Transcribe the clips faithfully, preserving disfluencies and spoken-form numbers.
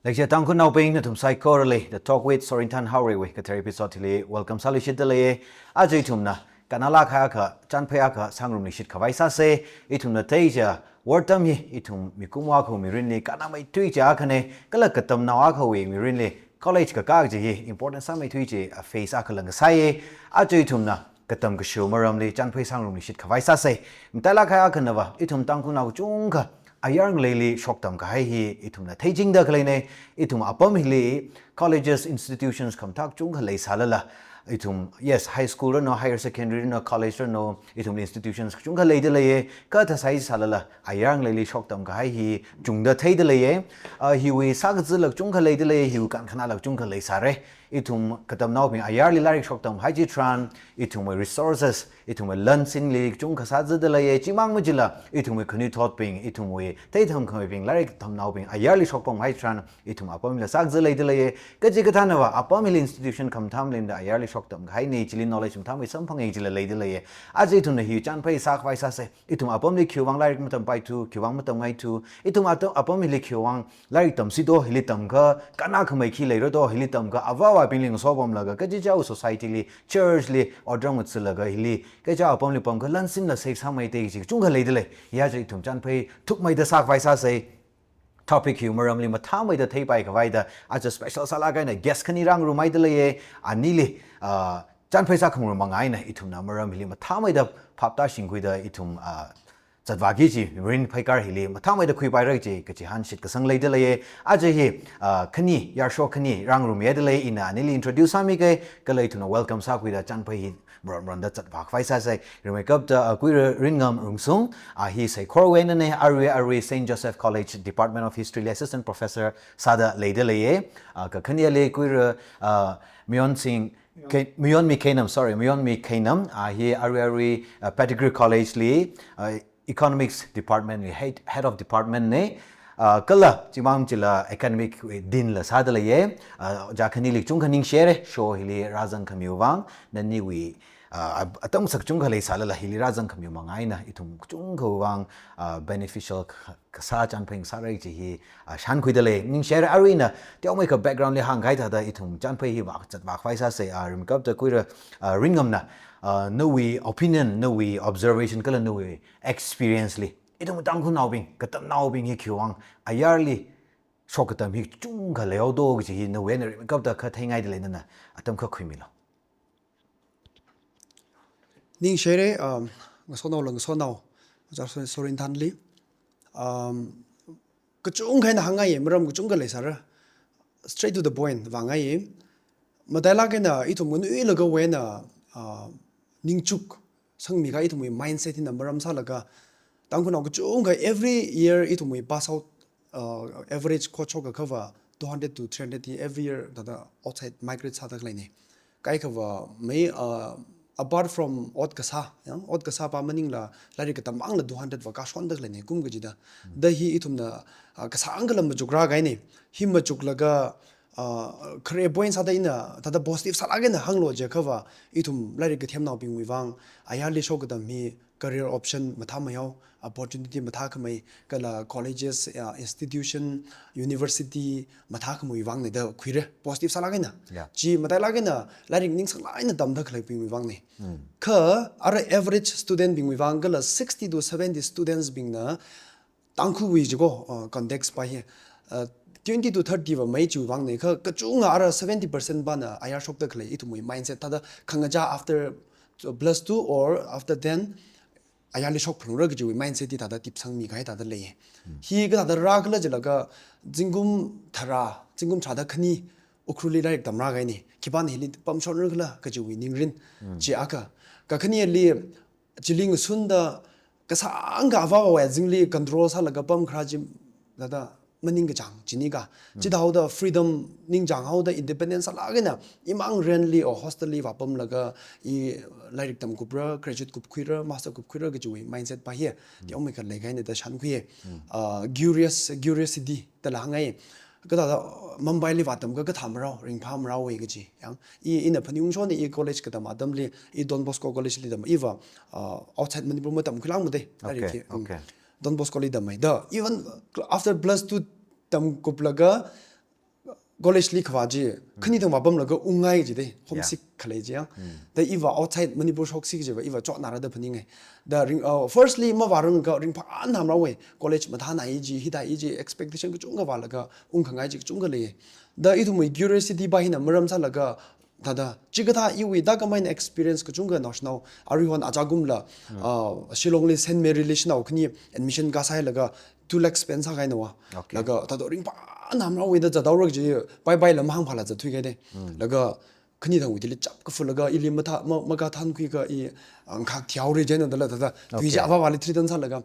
Leishiya Tangkhulnaobing, nathum saikorali The Talk with Sorinthan Haorei wui kathar episode hili welcome sāluishitda leiya. Aja ithumna kannalāk kahai akha, chānphei akha sāngarumluishit khavai sāsa. Ithumna theiya, wortam hi ithum mikumo akhawui mirinli kannāmeithui kaji akhana, kala katamnao akhawui mirinli college kakā kaji hi important sāmeithui kaji phase akhala ngasāya. Aja ithumna katam kasho maramli chānphei sāngarumluishit khavai sāsa. Matailāk kahai akhanava, ithum Tangkhulnao kachungkha ayar ngaleili shoktam kahai hi ithumna theichingda khaleina. Ithum apam hili colleges, institutions khamathā kachungkha leisālala, ithum, yes, high school ranu, higher secondary ranu, college ranu, ithum institutions kachungkha leida leiya. Kha thāsai sālala, ayar ngaleili shoktam kahai hi chungda theida leiya. Ah, hiwui sākazāla kachungkha leida leiya, hiwui kankhanāla kachungkha leisāra. Ithum katamnaobing ayarli lairik shoktam kahai chitharan, ithumwui resources, ithumwui lansinli kachungkha sāzāda leiya. Chimang machila, ithumwui khanuithotbing, ithumwui theitham khameibing, lairik tamnaobing ayarli shokpam kahai chitharan, ithum apamla sākazā leida leiya. Kachikathānava, apam hili institution khamathā maleimada ayarli shoktam kahaina, chili knowledge mathāmei samphanga jila leida leiya. Aja ithumna hi chānphei sākhavai sāsa. Ithum apamli khiwuivang lairik matampaithu, khiwuivang matamngaithu, ithum atam, apam hili khiwuivang lairik tamsi do, hili tamkha kannākhamei khi leira do, hili tamkha avā avābingli ngasopamlaga kachichāwui society li, church li, otram ngathalaga hili kachichā apamli pamkha lansinla save sāmeida kaji kachungkha leida lei. Aja ithum chānphei thukmeida sākhavai sāsa. Topic hiwui maramli mathāmeida theipai khavaida, aja special sālāk eina guest khani rāngarumhaida leiya. Anili, ah, chānphei sākhangarum manga eina ithumna maram hili mathāmeida phaptāshingkhuida ithum, ah, zatvāki kaji mirin pheikar hili mathāmeida khuipaira kaji kachihān shitkasang leida leiya. Aja hi, ah, khani, yarsho khani rāngarumhaida lei, ina anili introduce sāmika, kala ithumna welcome sākhuida chānphei hi maram maramda zatvā khavai sāsa. Rimeikapta, ah, Kuira Ringam Rungsung, ah, hi saikorwui einana, arui arui Saint Joseph College Department of History li Assistant Professor sāda leida leiya. Ah, kakhaneli Kuira, ah, Mayon Singh, Ke-, Mayonmi Keinam, sorry, Mayonmi Keinam, ah, hi arui arui, ah, Pettigrew College li, ah, Economics Department li head, head of department na, ah, kala chimang chila academic dean la sāda leiya. Ah, ojā khanili kachungkha ningshire, show hili rāzang khamiwui vang, naniwui, ah, atam sā kachungkha leisālala hili rāzang khamiwui manga eina ithum kachungkhawui vang, ah, beneficial kha-, kasā chānphei ngasāra kaji hi, ah, shānkhuida lei. Ningshire, arui ina teomeikha background li hāngkahai thāda ithum chānphei hi vā zatvā khavai sāsa. Ah, rimeikapta Kuira, ah, Ringamna, ah, nawui opinion, nawui observation kala nawui experience li, ithum Tangkhulnaobing, katamnaobing hi khiwuivang ayarli shokkatam hi kachungkha leihaodo kaji hi nawui eina rimeikapta kha theingaida lei, nana atam kha khuimilu. Ningshire, um, ngasotnaola ngasotnao, ojā Sor-, Sorinthanli. Um, kachungkha eina hāngngaiya, maram kachungkha leisāra. Straight to the point vāngaiya. Matailāk eina ithum nganuilagawui eina, uh, ningchuk sangmi kahai ithumwui mindset hina maram sālaga, Tangkhulnao kachungkha every year ithumwui pass out, uh, average cohort shokkakhava two hundred to three hundred hi every year thāda outside migrate sāda khaleina. Kaikhava mei, uh, apart from ot kasā, ya, ot kasā pa maningla lairik katam vangla two hundred vā kashonda khaleina kum kachida. Da hi ithumna, uh, kasāngkhala machukrā kahaina. Hi machuklaga, ah, khare point sāda ina, thāda positive sālāk eina hānglu jiakhava, ithum lairik kathemnaobingwui vang, ayarli shokkatam hi career option mathāmeihao, opportunity mathākhamei, kala colleges, ah, institution, university mathākhameiwui vangna da khuira, positive sālāk eina. Yeah. Chi matailāk eina, lairik ningsanglāk eina tamda khaleibingwui vangna. Mm. Kha, ara average student bingwui vang, kala sixty to seventy students bingna, Tangkhulwui jiko, uh, context pa hi, uh, twenty to thirty va mei chiwui vangna, kha, kachunga ara seventy percent pana ayar shokda khalei ithumwui mindset thāda khangachā after, uh, plus two or after ten, ayarli shokphalungra kajiwui mindset hi thāda tipsangmi kahai thāda lei. Hmm. Hi kathāda rākhala jilaga zingkum tharā, zingkum tharāda khani Ukhrulli lairik tamrā kahaina, khipāna hili pamshonra khala kajiwui ningrin, hmm, chi akha. Kakhaneli, chili ngasunda kasāngkha avā avāwui azingli control sālaga pamkharā chi thāda maningkachāng chini ka. Mm. Chithāhaoda freedom ningchānghaoda independence sālāk eina imang rent li or hostel li vāpamlaga i lairik tamkupra, graduate kupkhuira, master kupkhuira kajiwui mindset pa hi, mm, teomeikha leikahaina da shānkhuiya. Mm. Ah, curious, curiosity dala hāngngai. Kathāda, uh, Mumbai li vātamkha kathā marao, ringphā maraowa kaji. Yang, i, ina phaningungshona i college katam atamli, i Don Bosco College li tam, iva, uh, outside Manipur matamkhuilākmada, okay, lairik hi, um, okay. Don Bosco li tammei. Da, even after plus two tamkuplaga, college li kavā chi, khani thang vāpamlaga ungngai ji de, homesick khalei chi ya. Da iva outside Manipur shoksi kajiva, iva chotnara da phaningai. Da ring, uh, firstly, mavārangakha ringphānamra wei, college mathānai ji, hithai ji, expectation kachungkha vālaga, ungkhangai ji kachungkha lei. Da ithumwui curiosity pa hina maram sālaga, thāda, chikathā iwui da kamaina experience kachungkha naoshinao, aruihon achakumla, uh, Shillong li Saint Mary li shanao khani admission kasāhailaga, two lakhs spend sākahaina wa. Okay. Laga, thāda ringphānamra wei da zathaora kaji, bye bye la mahāngphāla zatthuikahaide. Laga, khani thangwui thili chap kafulaga, ili mathā, ma, makathankhuiakha i, ah, ngakhak thihaora jina dala thāda, tui chi Okay. avāvali threaten sālaga.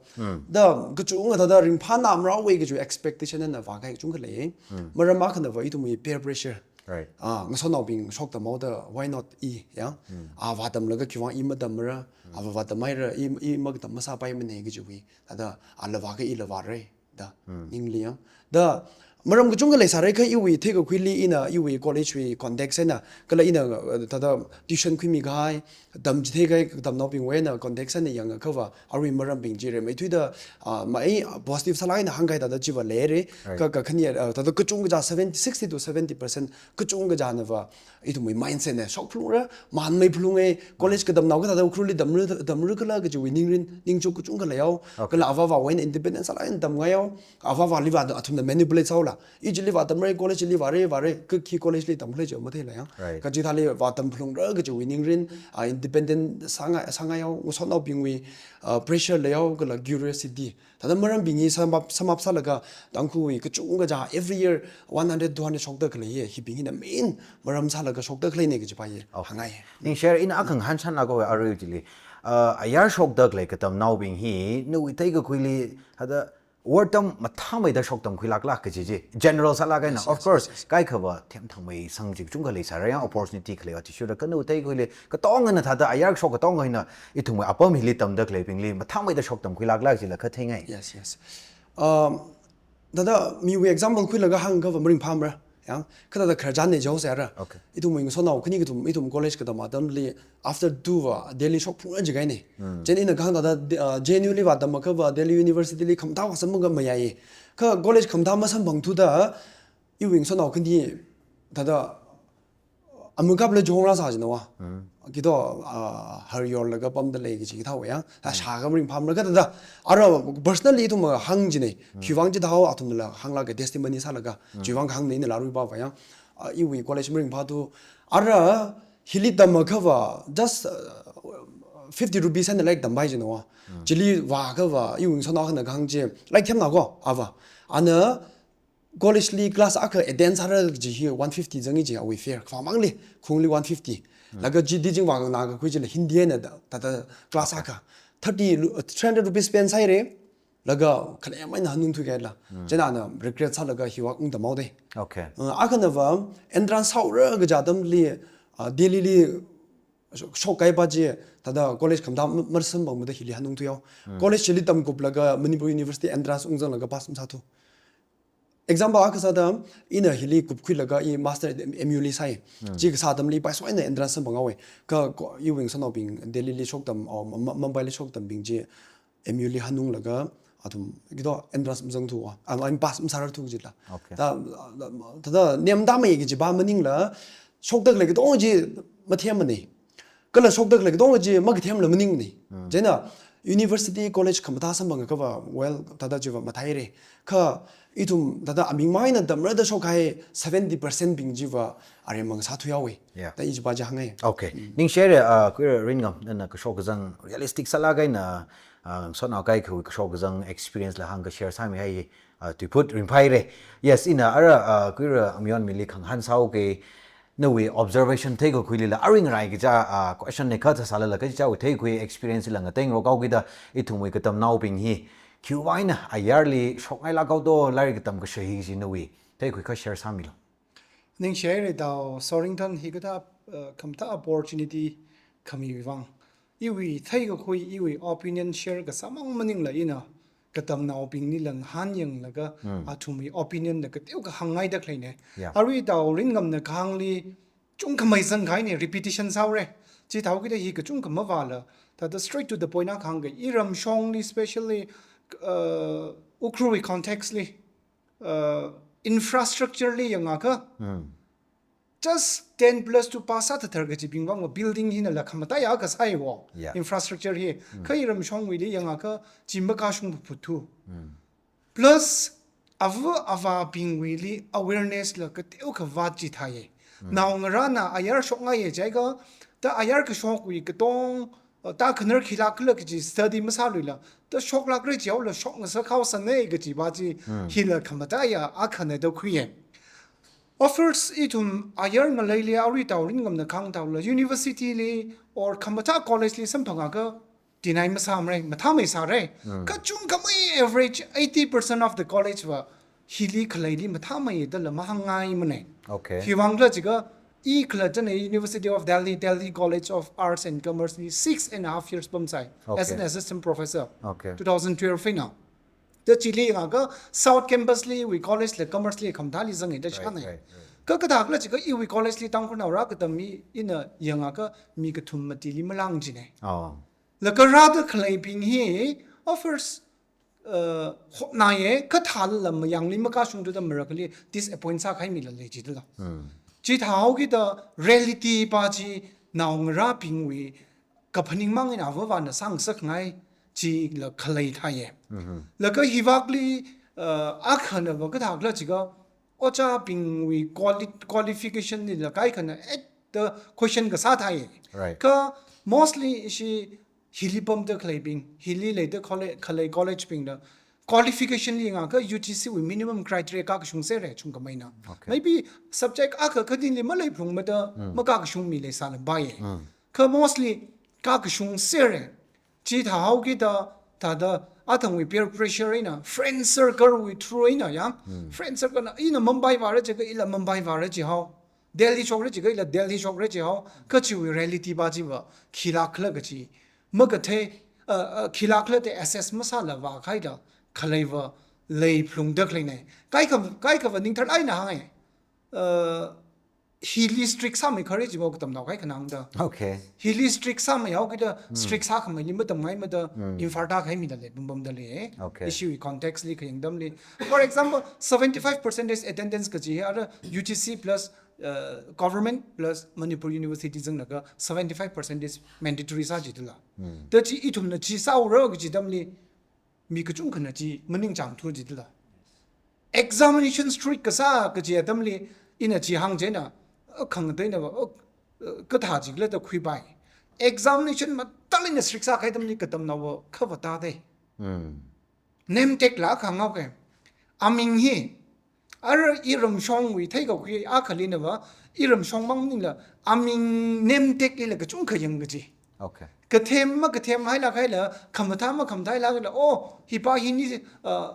Da, kachungkha thāda ringphānamra wei kaji expectation na vākahai kachungkha lei. Maram akhanava ithumwui peer pressure. Right. Ah, ngasotnaobing shoktam haoda, why not i, ya? A vātamlaga khiwuivang i matamra, a vā vātamhaira, i, i makatam masāpaimana kajiwui. Thāda, ala vāakha ila vāra, da, ningli ya. Da, maram kachungkha leisāra kha iwui theikakhuili ina, iwui college wui context eina, kala ina, uh, thāda tuition khuimikahai, tamchitheikahai, katamnaobingwui eina context eina yangakhava, arui marambing chi rimeithuida, ah, mai, ah, positive sālāk eina hāngkahai thāda chiva leira, Right. ka, kakhane, ah, thāda kachungkha chi seventy, sixty to seventy percent kachungkha chinava, ithumwui mindset na shokphalungra, manmei phalunga, college katamnao kathāda Ukhrulli tamra, tamra khala kajiwui ningrin, ningchuk kachungkha leihao, Okay. kala avāvawui eina independence sālāk eina tamngaihao, avāvali va athumna manipulate sāhaola. I chili vātamra, college li vāra, vāra, kha khi college li tamkhala chi matheila ya. Right. Kachithāli vātam phalungra kajiwui ningrin, ah, independent sāngai, sāngaihao, ngasotnaobingwui, ah, pressure leihao, kala curiosity. Thāda marambing hi sum up, sum up sālaga, Tangkhulwui kachungkha chi every year one hundred, two hundred shokda khalei hi, hibing hina main maram sālaga shokda khaleina kajipa hi Okay. hāngngai. Ningshi, ina akha ngahānchānlaga arui chili, uh, ayar shokda khalei katamnaobing hi, nawui theikakhuili, thāda wortam mathāmeida shoktamkhuilākla kaji chi. General sālāk eina, Yes, of yes, course, yes, yes. kaikhava themthangmeisang chi kachungkha leisāra ya, opportunity khalei athishurda kha nawui theikakhuili, katongana thāda ayar shok katonga hina, ithumwui apam hili tamda khaleibingli, mathāmeida shoktamkhuilākla kajila kha theingai. Yes, yes. Um, thāda miwui example khuilaga hāngkhava maringphāmara. Ya, kha thāda khararchan ne jaosa ra. Okay. Ithumwui ngasotnao khani kathum, ithum college katam atamli, after two va, Delhi shokphungra jikahaina. Chieina ina kahāng thāda, uh, J N U li vātamakhava, Delhi University li khamathā vāsamphanga mayai. Kha college khamathā masamphangthuda, iwui ngasotnao khani, thāda, amukapla jongra sā jina wa. Kito, ah, har yorlaga pamda lei kaji thāwa ya. Thāda shākha maringphāmara kha thāda. Ara personally ithum hāng jina. Khiwuivang chithāhao athumla hānglaga testimony sālaga. Chiwuivang kahāngna inala aruiva va ya. Ah, iwui college maringphāthu. Ara hili tamakhava just, uh, fifty rupees eina lairik tampai jina wa. Chili vākhava iwui ngasotnao akhana kahāng chi. Lairik themna ko, ava. Ana college li class akha attend sāra kaji hi one fifty zangi ji awui fare. Khavāmangli, khungli one fifty. Laga chili teaching vānganā kakhui chila Hindi eina thāda, thāda class akha. Thirty, three hundred rupees spend sāhaira. Laga khalem eina hanungthuikahaila. Chieina ana regret sālaga hiwui vang ungtamhaoda. Okay. Uh, akhanava entrance sāhaora kaji atamli, uh, Delhi li shok-, shokkahaipa chi, thāda college khamathā ma-, masamphangmada hili hanungthuihao. College chili tamkuplaga Manipur University entrance ungzanglaga pass masāthu. Example akha sāda, ina hili kupkhuilaga i master M U li sāi. Chi kasā atamli paisa eina entrance samphanghaowa. Kha ko-, iwui ngasotnaobing Delhi li shoktam, or Ma-, Ma-, Mumbai li shoktambing chi M U li hanunglaga, athum kito entrance mazangthu wa. Am, am pass masārarthu jila. Okay. Thāda, thāda nem tamei kajipa maningla, shokda khalei katonga chi mathemmana. Kala shokda khalei katonga chi makathemla maningmana. Chieina university, college khamathā samphangkhava, well, thāda chiva matheira. Kha ithum thāda aming mangna tamra da shokkahai seventy percent bing chiva aremang sāthuihaowa. Yeah. Da i chipa chi hāngngai. Okay. Ningshihaira, uh, Khuira Ringam, nana kashok kazang realistic sālaga ina, uh, ngasotnao kaikhawui kashok kazang experience la hāngkha share sāmihai, uh, tuiphut ringphāhaira. Yes, ina ara, uh, Khuira Amyonmili khangahān sāuke, nawui observation theikakhuilila, aring rai kaja, ah, question ne kha thāsālala kaja wui theikakhui experience la ngateingarok haokida ithumwui katamnaobing hi. Khiwuivang eina ayarli shokngailāk haodo, lairik katam kashā hi chi nawui theikakhui kha share sāmilu. Ningshihaira Tao Sorrington hikathā, uh, khamathā opportunity khamiwui vang. Iwui theikakhui, iwui opinion share kasāmang maningla ina, katamnaobinglila ngahānyanglaga, athumwui opinion la kateokha hāngngaida khaleina. Yeah. Arui Tao Ringamna kahāngli, chungkhamei zangkahaina, repetition sāhaora. Chithāhaokida hi kachungkha mavāla, thāda straight to the point akha hāngga, iramshongli, specially, uh, Ukhrulwui context li, uh, infrastructure li yangakha, just ten plus two pass sāthathar kachibing vangva building hina la khamataiya kasāi wo. Yeah. Infrastructure hi. Kha iram shongwuili yangakha chi makashung phuthu. Plus, ava avābingwuili awareness la kateokha vāt chithāi. Naongarāna ayar shokngaiya jiakha, ta ayar kashokwui katong, uh, ta khanar khilak khala kaji study masāluila, ta shoklakra jihaola shokngasak haosāna kajiva chi, hila khamataiya akhana da khuiya. Of course, ithum ayar ngaleili arui tao ringngamna khangtaola, university li or khamatha college li samphangakha, tinai masāmara, mathāmei sāra. Kachungkhamei average eighty percent of the college va hili khaleili mathāmei dala mahāngngaimana. Okay. Hiwuivang khala jiakha, i khalattana University of Delhi, Delhi College of Arts and Commerce li six and a half years pamsai as an assistant professor. Okay. Two thousand twelve eina. Ta chili yangakha South Campus liwui college la commerce li khamathāli zanga da shāna. Right, right. Kha kathā khala jiakha iwui college li Tangkhulnao rākatam mi ina yangakha mi kathum matili malāng jina. Oh. Laga rāda khaleibing hi, of course, uh, hotnaiya, kathālala mayangli makashungthuda marakhali disappoint sākahai mila lei jidala. Chithāhaokida reality pa chi naongarābingwui kaphaning mang eina avāvana sāngasakngai chila khalei thāya. Laga hivakli, uh, akhanava kathā khala jiakha, ojābingwui quali-, qualification lila kaikhana at the question kasā thāi. Right. Kha mostly ishi hili pamda khaleibing, hili leida colle-, khalei college bingna qualification li yangakha U G C wui minimum criteria kakashung sera chungkhameina. Okay. Maybe subject akha khatinli maleiphungmada makakashung mi leisālapai. Kha mostly kakashung sera. Chithāhaokida, thāda, athangwui peer pressure eina, friend circle wui through eina ya. Friend circle na, ina Mumbai vāra jiakha ila Mumbai vāra jihao. Delhi shokra jiakha ila Delhi shokra jihao. Kachiwui reality pa chiva, khilak khala kachi. Makathei, uh, uh, khilak khala te assess masāla vākhaida, khaleiva leiphungda khaleina. Kaikha, kaikhava ningthar eina hānga. Uh, hili strict sāmei khare jimo katamnao kaikhanangda. Okay. Hili strict sāmeihaokida, strict sākhameili matamngaimada, infarta khaimida lei, bumbamda lei. Okay. Ishiwui context li khayang atamli. For example, seventy-five percent attendance kaji hi ara U G C plus, uh, government plus Manipur University zanglaga seventy-five percent mandatory sā jidala. Ta chi ithumna chi sāura kaji atamli, mi kachungkhana chi maningchāngthu jidala. Examination strict kasā kaji atamli ina chi hāng chieina, uh, khangateina va, uh, uh, kathā jikhala da khuipai. Examination mathālāk eina strict sākahai atamli katamnaova khavāta dei. Name tag la khangao ke. Aming hi, ara iram shongwui theikakhui akhalina va, iram shong mang maningla, aming name tag lila kachungkha yang kaji. Okay. Kathem makathem hailak haila, khamathā makhamathā hailak haila, oh, hipa hi ni, uh,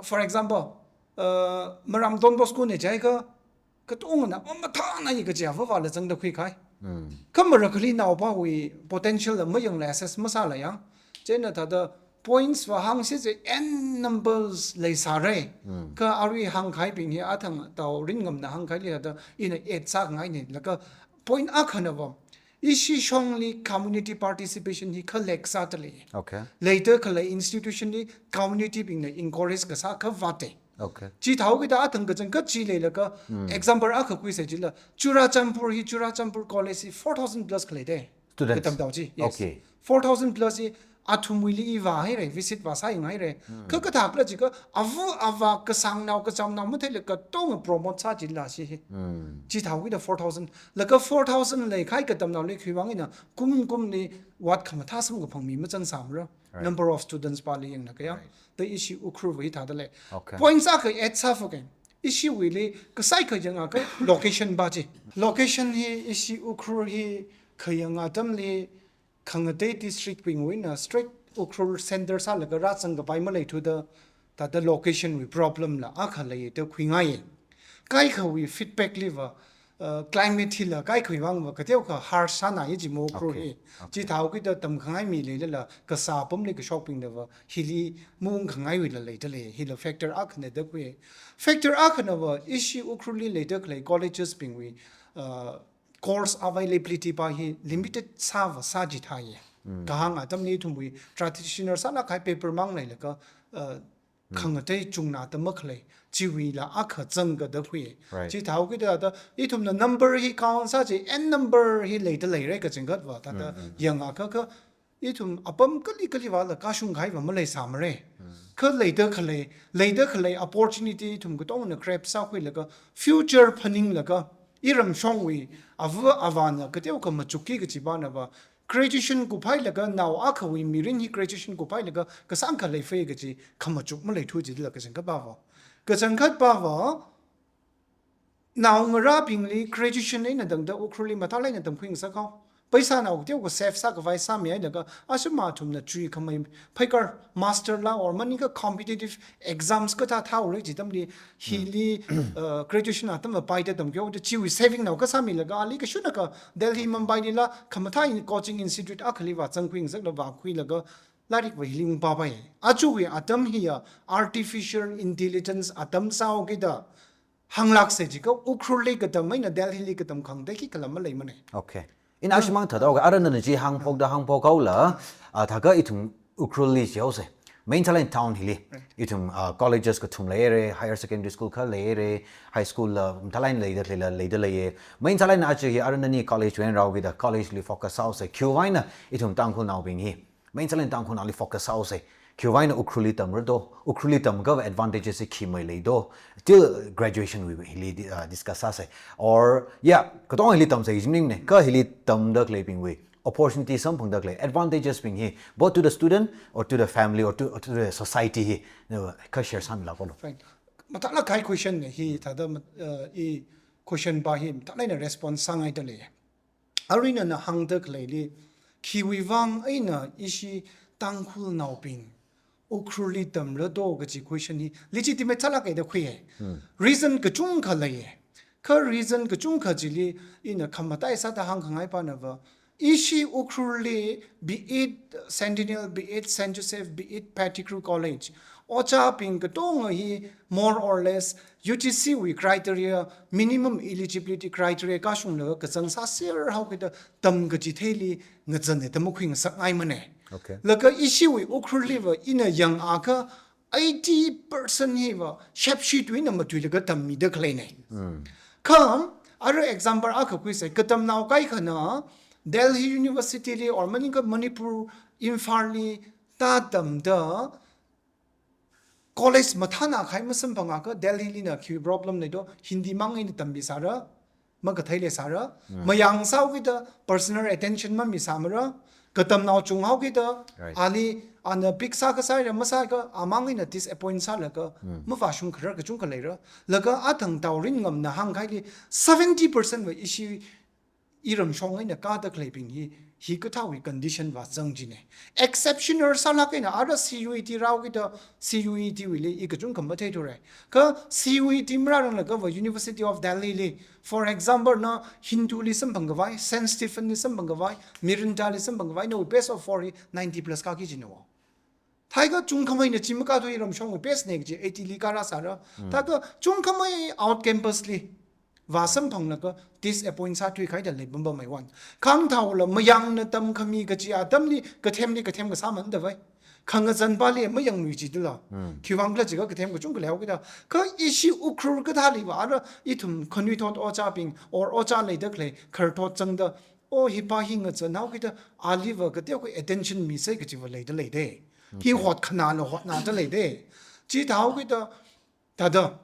for example, uh, Maram Don Bosco na jiakha, katongana, oh, mathāna hi kaji avāvala zangda khuikahai. Kha marakhali naopawui potential la mayangla assess masāla yang. Chieina thāda points va hāngsi chi n numbers leisāra. Kha arui hāngkahaibing hi athang tao ringngamna hāngkahaili thāda ina eight sāngaina. Laga point akhanava, ishi shongli community participation hi kha lack sāda lei. Okay. Leida khalei institution li community bingna encourage kasā kha vāta. Okay. Chithāhaokida athang kachangkhat chi leilaga, example akha khuisa jila, Churachandpur hi, Churachandpur College hi four thousand plus khalei dei. Students. Katamnao chi, yes. Okay. Four thousand plus hi athumwuili i vāhaira, visit vāsāyanghaira. Kha kathā khala jiakha, ava avā kasāngnao, kachamnao matheila katonga promote sā jila shi hi. Chithāhaokida four thousand. Laga four thousand leikahai katamnaoli khiwuivang eina, kum kumli vāt khamathā samkaphang mi mazangsāmara. Right. Number of students pali yangna kaya. Right. Ta ishi Ukhrul wui thāda lei. Okay. Point sākha eight sāfa ke. Ishiwuili kasai kha yangakha location pa chi. Location hi ishi Ukhrul hi khayang atamli khangatei district bingwui eina straight Ukhrul center sālaga rāzangkapai maleithuda, thāda location wui problem la akha lei da khuingai. Kaikhawui feedback liva, uh, climate hila kaikhawui vangva kateokha harsh sāna jimo Ukhrul hi. Okay. Okay. Chithāhaokida tamkhangai mi leilala kasā apamli kashokbingnava hili maungkhangaiwuila leida lei, hila factor akhana da khui. Factor akhanava ishi Ukhrulli leida khalei colleges bingwui, uh, course availability pa hi limited sāva sā jithāi. Kahāng atamli ithumwui traditional sālak kahai paper mang leilaga, uh, khangatei chungna tam makhalei, chiwuila akha zangkada khui. Right. Chithāhaokida thāda, ithumna number hi count sā chi, n number hi leida leira kachangkhatva, thāda yangakha kha, ithum apam kali kali vāla kashung kahaiva maleisāmara. Kha leida khalei, leida khalei opportunity ithum katongna grab sākhuilaga, future phaninglaga, iramshongwui ava avāna kateokha machukki kachi pānava, graduation kuphailaga nao akhawui mirin hi graduation kuphailaga kasāngkha leifai kachi khamachuk maleithu chila kachangkhat pāva. Kachangkhat pāva, naongarābingli graduation eina tangda Ukhrulli mathālāk eina tamkhui ngasakhao. Paisa nao teokha save sākhavai sāmihailaga, ashama athumna chuikhamei phaikar master la or maningakha competitive exams kathā thāhaora chi atamli, hili, uh, graduation atamva paida tamkhui haoda chiwui saving nao kasāmilaga, ali kashunakha Delhi, Mumbai lila khamathā in coaching institute akhali vāzangkhui ngasaklaga vākhuilaga, lairikva hili ungpāpai. Achuwui atam hiya artificial intelligence atam sāhaokida, hānglāksa jiakha Ukhrulli katam eina Delhili katam khangatei khikhala maleimana. Okay. Ina ashimang thāda, okay, ara nana chi hāngphokda hāngphok haola, ah, thākha ithum Ukhrulli jihaosa. Main sālāk eina town hili. Right. Ithum, ah, colleges kathum leira, higher secondary school kha leira, high school la, mathālāk eina leida leila, leida leiya. Main sālāk eina aja hi ara nani college wui eina rāhaokida, collegeli focus sāhaosa. Khiwuivang eina ithum Tangkhulnaobing hi main sālāk eina Tangkhulnaoli focus sāhaosa. Khiwuivang eina Ukhrulli tamra do, Ukhrulli tamkha advantages hi khi mei lei do, till graduation wui hili di-, uh, discuss sāsa. Or, yeah, katong hili tamsa hi maningmana, kha hili tamda khaleibingwui opportunity samphangda khalei advantages bing hi, both to the student or to the family or to, or to the society hi, no, kha share sāmilāklu. Fine. Mathālāk kahai question na hi, thāda mat-, uh, i question pā hi, mathālāk eina response sāngaida lei. Arui nana hāngda khaleili, khiwuivang eina ishi Tangkhulnaobing Ukhrulli tamra do kachi question hi legitimate sālāka da khuiya. Reason kachungkha leiya. Kha reason kachungkha chili ina khamataiya sāda hāngkhangai pānava, ishi Ukhrulli, be it Centennial, be it Saint Joseph, be it Pettigrew College, ojābing katonga hi more or less U G C wui criteria, minimum eligibility criteria kashunglaga kazang sāser haokida tam kachitheili ngazana da makhui ngasakngaimana. Okay. Laga ishiwui Ukhrulliva ina yangakha eighty percent hiva shepshi tuina matuilaga tammida khaleina. Kha, ara example akha khuisa, katamnao kaikhana Delhi University li or maningakha Manipur, Imphalli tātamda, college mathānā kahai masamphangakha Delhilina khi problem lei do, Hindi mang eina tambisāra, makathei leisāra, mayang sāhaokida personal attention mamisāmara, katamnao chunghaokida, right, ali ana pick sākasā haira masāakha amang eina disappoint sālaga, mavāshung kharar kachungkha leira, laga athang Taorin ngamna hāngkahaili seventy percent va ishi iramshong eina kāda khaleibing hi, hikathāwui condition vāzang jina. Exceptional sālāk eina ara C U E T rāhaokida, C U E T wuili i kachungkha matheithura. Kha C U E T marāranglagava University of Delhi li, for example, na Hinduli samphangkhavai, Saint Stephen li samphangkhavai, Mirinda li samphangkhavai, nawui best of four hi ninety plus kāki jina wo. Thākha chungkhameina chi makāthu iramshongwui best na kaji eighty li kārāsāra. Thākha chungkhamei out campus li vāsamphanglaga disappoint sāthuikahaida lei bambamai wan. Khangthaola mayangna tamkhami kachi atamli kathemli kathem kasā mandavai. Khangazan pāli mayangmei jidala. Khiwuivang khala jiakha kathem kachungkha leihaokida. Kha ishi Ukhrul kathāliva ara ithum khanuithot ojābing or ojā leida khalei khararthot zangda, o, hi pā hi ngazanhaokida, aliva kateokha attention misai kachiva leida leida. Hi hotkhanāla hotnāda leida. Chithāhaokida, thāda,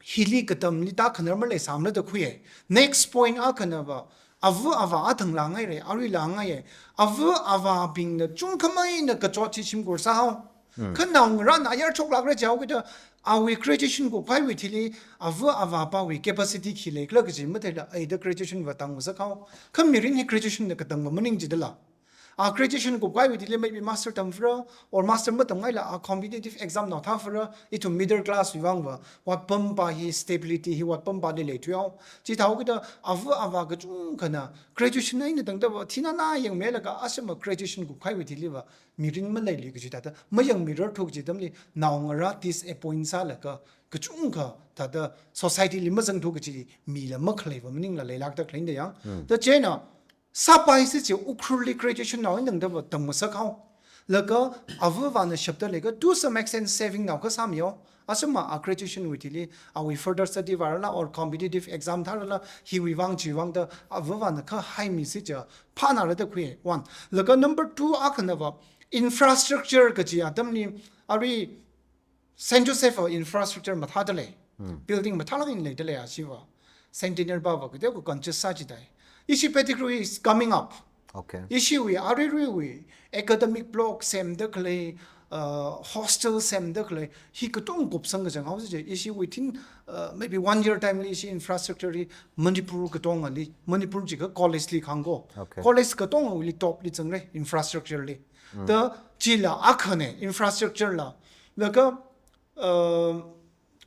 hili katamli tākhanar maleisāmala da khuiya. Next point akhanava, ava avā athang lāngaira, arui lāngaiya. Ava avābingna chungkhameina kachot chi shimkhur sāhao. Kha naongarāna ayar choklākra jihaokida, awui graduation kuphaiwui thili, ava avāpāwui capacity khi leikhala kaji matheila, eida graduation va tamngasakhao. Kha mirin hi graduation na katangva maning jidala. A graduation kuphaiwui thili maybe master tamphara, or master matamngaila a competitive exam nao thāphara, ithum middle class wui vangva, otpampā hi stability hi otpampāli leithuihao. Chithāhaokida, ava avā kachungkhana, graduation eina tangdava, thinana yangmilaga, ashama graduation kuphaiwui thiliva, mirin maleili kaji thāda, mayangmirarthu kaji atamli, naongarā disappoint sālaga, kachungkha thāda society li mazangthu kaji mila makhaleiva maningla leilākda khaleina da yang. Da chieina, sāpaisa chi Ukhrulli graduation nao eina tangdava tamngasakhao. Laga avāvana shapda leiakha, to some extent saving nao kasā miyo. Asuma a graduation wui thili, awui further study vārala or competitive exam thārala, hiwui vang chiwui vang da avāvana kha haimi si ja, phāna rada khui, one. Laga number two akhanava, infrastructure kaji atamli, arui Saint Joseph infrastructure mathāda lei. Building mathālāk eina leida lei ashiva. Centenary va va kateokha congested sāchithei. Ishi Pettigrew is coming up. Okay. Ishiwui, aruiruiwui, academic block semda khalei, uh, hostel semda khalei, hi katonga kupsang kachang haosi je. Ishi within, uh, maybe one year time li ishi infrastructure hi Manipur katongali, Manipur jiakha college li khangko. Okay. College katongawuili top li zangre, infrastructure li. Da chila akhane, infrastructure la. Laga, uh,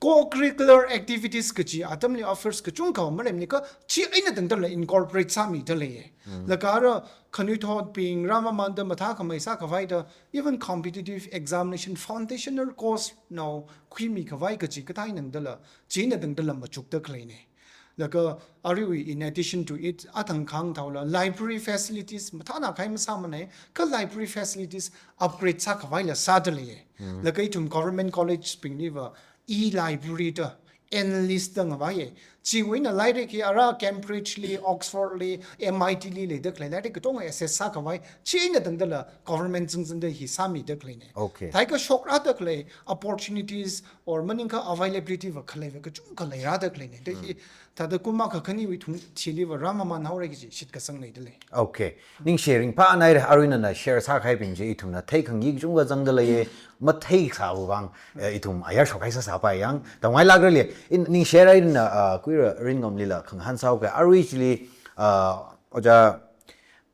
co-curricular activities kaji atamli offers kachungkha malemni kha, chi eina tangdala incorporate sāmida leiye. Laga ara khanuithotbing rāmamanda mathākhamei sākhavai da, even competitive examination foundational course nao khuimi khavai kaji kathā eina tangdala, chi eina tangdala machukda khaleine. Laga aruiwui, in addition to it, athang khang thaola library facilities mathāna khai masāmane, kha library facilities upgrade sākhavaila sāda leiye. Laga ithum government college bingli va e-library da, N-list da ngavaiye. Chiwui eina lairik hi ara Cambridge li, Oxford li, M I T li leida khalei lairik katonga access sākhavai, chi eina tangdala government zangzangda hi sāmida khaleine. Okay. Thākha shokrada khalei opportunities or maningakha availability va khaleiva kachungkha leirada khaleine. Da hi, thāda kum akha khaniwui thung chili va rāmaman haora kaji shitkasang leida lei. Okay. Ningshi ringphānaire, arui nana share sākahaibing chi ithumna theikhangai kachungkha zangda leiye, matheisāwui vang, eh, ithum ayar shokhai sāsāpai yang. Tamngailākra le, in ningshi rāina, ah, Kuira Ringamlila khangahān sāuke, arui chili, ah, Ojā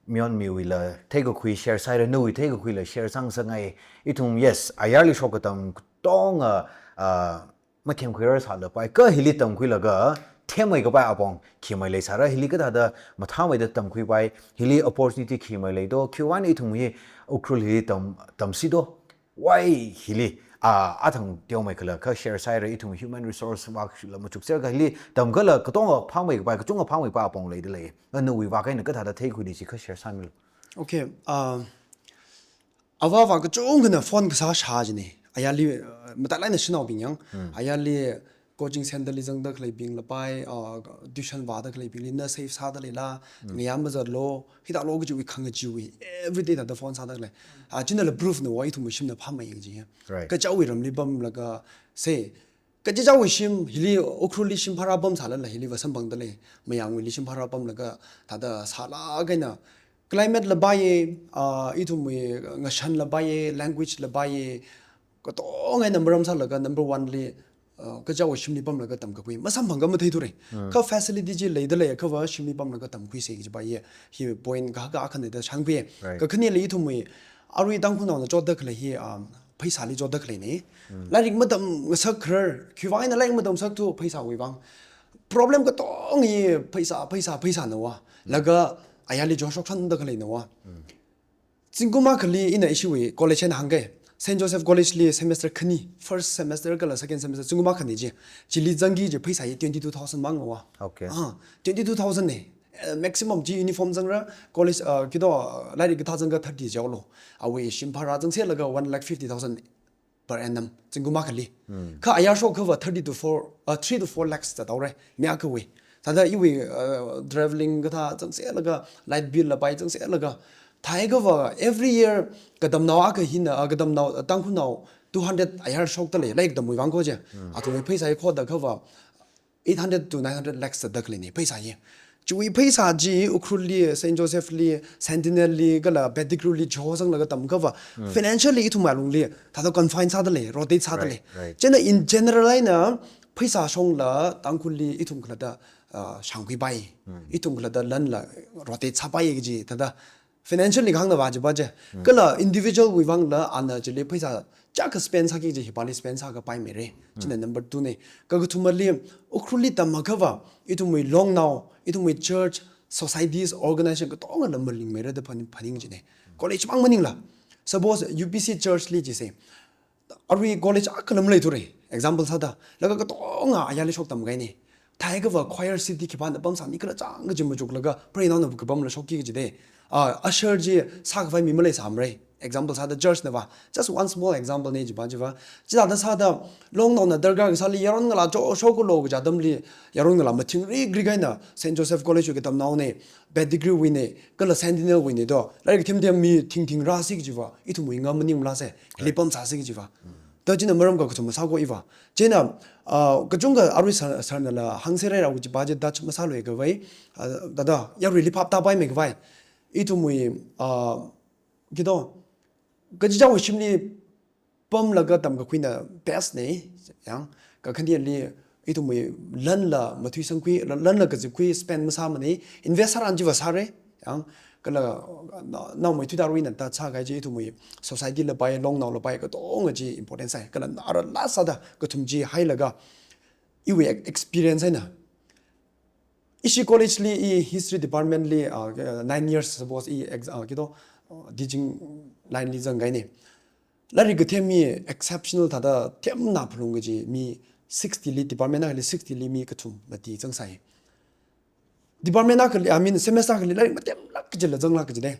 Mionmiwuila theikakhui share sāhaira, nawui theikakhuila share sāngasakngai. Ithum, yes, ayarli shok katam katonga, ah, mathemkhuirar sālapai, kha hili tamkhuilaga themmei kapai apong khi maleisāra, hili kathāda mathāmeida tamkhuipai, hili opportunity khi maleito, khiwuivang ithum hi Ukhrul hili tam, tamsido, why hili, ah, athang teomeikhala kha share sāhaira, ithum human resource work la machukserka hili tamkhala katonga phāmei kapai, kachungkha phāmei kapai apong leida lei. Nawui vak eina kathāda theikhuili chi kha share sāmilu. Okay, uh, avāva kachungkhana phone kasā shā jine. Ayarli, uh, matailāk eina shanaobing yang. Ayarli coaching center li zangda khaleibing lapai, uh, tuition vāda khaleibingli na safe sāda leila, ngayā mazatlo, hithālo kajiwui khangacheewui, everyday thāda phone sāda khalei. Ah, chinala proof na wa ithum shimna phāmei kaji ya. Right. Kachaowui ramli pamlaga, say, kachichāwui shim, hili Ukhrulli shim bhara pamsālala, hili va samphangda lei, Mayangwuili shim bhara pamlaga, thāda sālāk eina, climate la paiye, ah, ithumwui ngashan la paiye, language la paiye, katonga eina maram sālaga number one li, ah, kachichāwui shimli pamlaga tamkakhui. Masamphangakha matheithura. Kha facility chi leida leiakhava shimli pamlaga tamkhuisa kaji paiye. Hi point kahaka akhana da shākhuiye. Right. Kakhaneli ithumwui, arui Tangkhulnaona chotda khalei hi, um, pheisāli chotda khaleine. Lairik matamngasak kharar, khiwuivang eina lairik matamngasakthu, pheisāwui vang. Problem katonga hi pheisā, pheisā, pheisāna wa. Laga ayarli joshok shanda khaleina wa. Zingkum akhali ina ishiwui college eina hāngke. Saint Joseph College li semester khani, first semester kala second semester, zingkum akhani chi. Chili zangki kaji pheisā hi twenty-two thousand mang wa. Okay. Ah, twenty-two thousand ne. Eh, maximum chi uniform zangra, college, uh, kido, uh, lairik kathā zangakha thirty jaolo. Awui shim bhara zangserlaga one lakh fifty thousand per annum, zingkum akhali. Kha ayar shokkahaiva thirty to four, uh, three to four lakhs zat haora, mi akhawui. Thāda iwui, uh, travelling kathā zangserlaga, light bill la pai zangserlaga. Thākahaiva every year katamnao akha hina, uh, katamnao, uh, Tangkhulnao two hundred ayar shokda lei, lairik tamwui vang ko je. Athumwui pheisā hi khodakhava, eight hundred to nine hundred lakhs zatda khaleine pheisā hi. Chiwui pheisā chi Ukhrulli, Saint Josephli, Centenaryli, kala Pettigrewli chozanglaga tamkhava, financially ithum alungli, thāda confine sāda lei, rotate sāda lei. Right, right. Chieina in general eina, pheisā shongla Tangkhulli ithum khalatta, ah, shāngkhuipai. Ithum khalatta lanla rotate sāpai kaji, thāda financially kahāngna va jiva je. Kala individual wui vangla ana chili pheisā chaka spend sāki kaji hi pali spend sākapai mire. China number two ne. Kakathumali Ukhrulli tamakhava, ithumwui longnao, ithumwui church, societies, organization katongala maling mire da phan-, phaning jine. College mang maningla. Suppose U P C church li jise. Arui college akhala maleithura, example sāda. Laga katonga ayarli shok tamkahaine. Thākahaiva choir seat hi khipāna pamsāni kala chang kaji machuklaga, preinaona kapamla shokki kaji de. Ah, usher chi sākhavai mi maleisāmara. Example sāda church na va, just one small example ne jiva jiva. Chithāda sāda longnaona darkar kasāli yaron ngalā jo shokulu kaja atamli yaron ngalā mathingrik rik eina Saint Joseph College wui katamnao ne, pedigree wui ne, kala Sentinel wui ne do. Lairik themthem mi thingthing rāsi kajiva, ithumwui ngam maning mala se, hili pamsāsi kajiva. Da china maram kakathum masāko iva. China, ah, kachungkha arui sar, sarnala hāngserhaira kajiva chi Dutch masālui khavai, ah, thāda, yaruili phap tāpaimei khavai. Ithumwui, ah, kido, kachichāwui shimli pamlaga tamkakhuina best ne, yang, kakhaneli ithumwui lanla mathuisangkhui, lanla kazipkhui spend masāmane, invest sāran chiva sāre, yang, kala, na, naomeithuida aruina thāda sākahai chi ithumwui society lapai, longnao lapai, katonga chi important sai, kala nara last sāda kathum chi hailaga, iwui ex-, experience eina. Ishi college li, i history department li, ah, nine years suppose i ex-, ah, kido, ah, teaching line li zangngai ne. Lairik kathem mi exceptional thāda themna phalung kaji mi sixty li, department akhali sixty li mi kathum mati zangsai. Department akhali, I mean, semester akhali lairik mathemlāk kajila zanglāk kaji ne.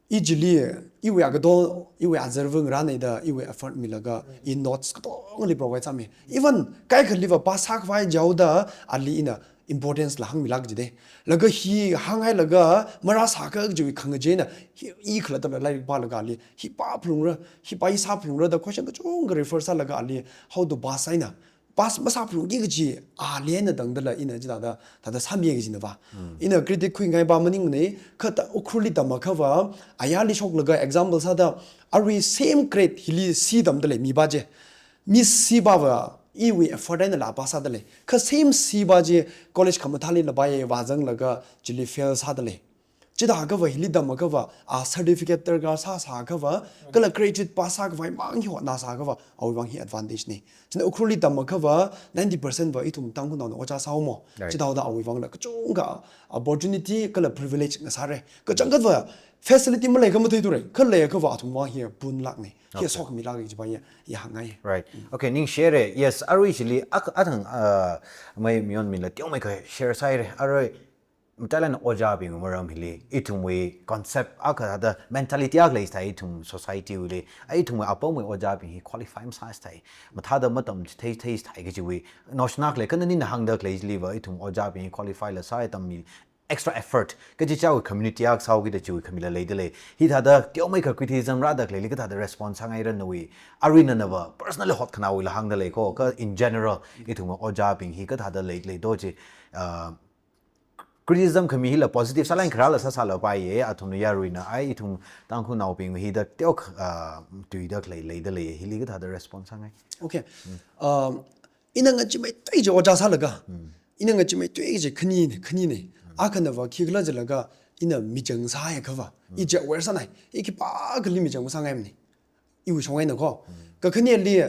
I chili, iwui akado, iwui azarvung rānei da, iwui effort milaga, i notes katongali provide sāmi. Even kaikhaliva pass sākhavai jaoda, ali ina importance la hāngmilāk kaji de. Laga hi hānghailaga, marāsāka kajiwui khangachei eina, hi, i khalattala lairik pālaga ali, hi pā phalungra, hi pā i sā phalungra da question kachungkha refer sālaga ali, how to pass eina. Pass masā phalungki kaji, ali eina tangdala ina chithāda, thāda sāmi kajina va. Ina critic khuingai va maningmane, kha ta Ukhrulli tamakhava, ayarli shoklaga example sāda, arui same grade hili C tamdalei mi va je. Mi C vava, iwui effort einala pass sādalei. Kha same C va je, college khamathāli lapai vāzanglaga, chili fail sādalei. Chithākhava hili tamakhava, a certificate darkar sāsākhava, kala graduate pass sākhavai mang hi hotnasākhava, awui vang hi advantage ne. China Ukhrulli tamakhava, ninety percent va ithum Tangkhulnaona ojā sāhaomo. Right. Chithāhaoda awui vangla kachungkha opportunity kala privilege ngasāre. Kachangkhatva facility malei kha matheiture. Kha leiakhava athum vang hi bonlāk ne. Hi Okay. sokhami lāk jiva ya, ya hāngngai. Right. Okay, ningshire. Yes, arui chili ak-, athang, uh, mai miyonmila teomeikha share sāhaire. Arui matailāk eina ojābing maram hili, ithumwui concept akha thāda mentality akha leisai ithum society wuili, ai ithumwui apamwui ojābing hi qualify masāsai. Mathāda matamchithei theisai kajiwui notion akha lei, kha nanina hāngda khalei chiliva, ithum ojābing hi qualify la sāi tammi extra effort, kachichāwui community akha sāhaoki da chiwui khamila leidalei. Hithāda teomeikha criticism rāda khaleili kathāda response sāngaira nawui, aruina nava personally hotkhanāwuila hāngdalei ko, kha in general, ithumwui ojābing hi kathāda leidalei do chi, uh, criticism khami hila positive sālāk eina kharāla sāsālapaiye, athumna yaruina ai ithum Tangkhulnaobing hida teok, ah, tuida khalei leidalei, hili kathāda response sāngai. Okay. Um, ina ngacheemeithui kaji ojā sālaga. Ina ngacheemeithui kaji khani ne, khani ne. Akhanava khikhala jilaga, ina michang sāhaiakhava. I chi aware sānai, i khipākhali michang masāngaimane. Iwui shong eina ko. Kakhaneli,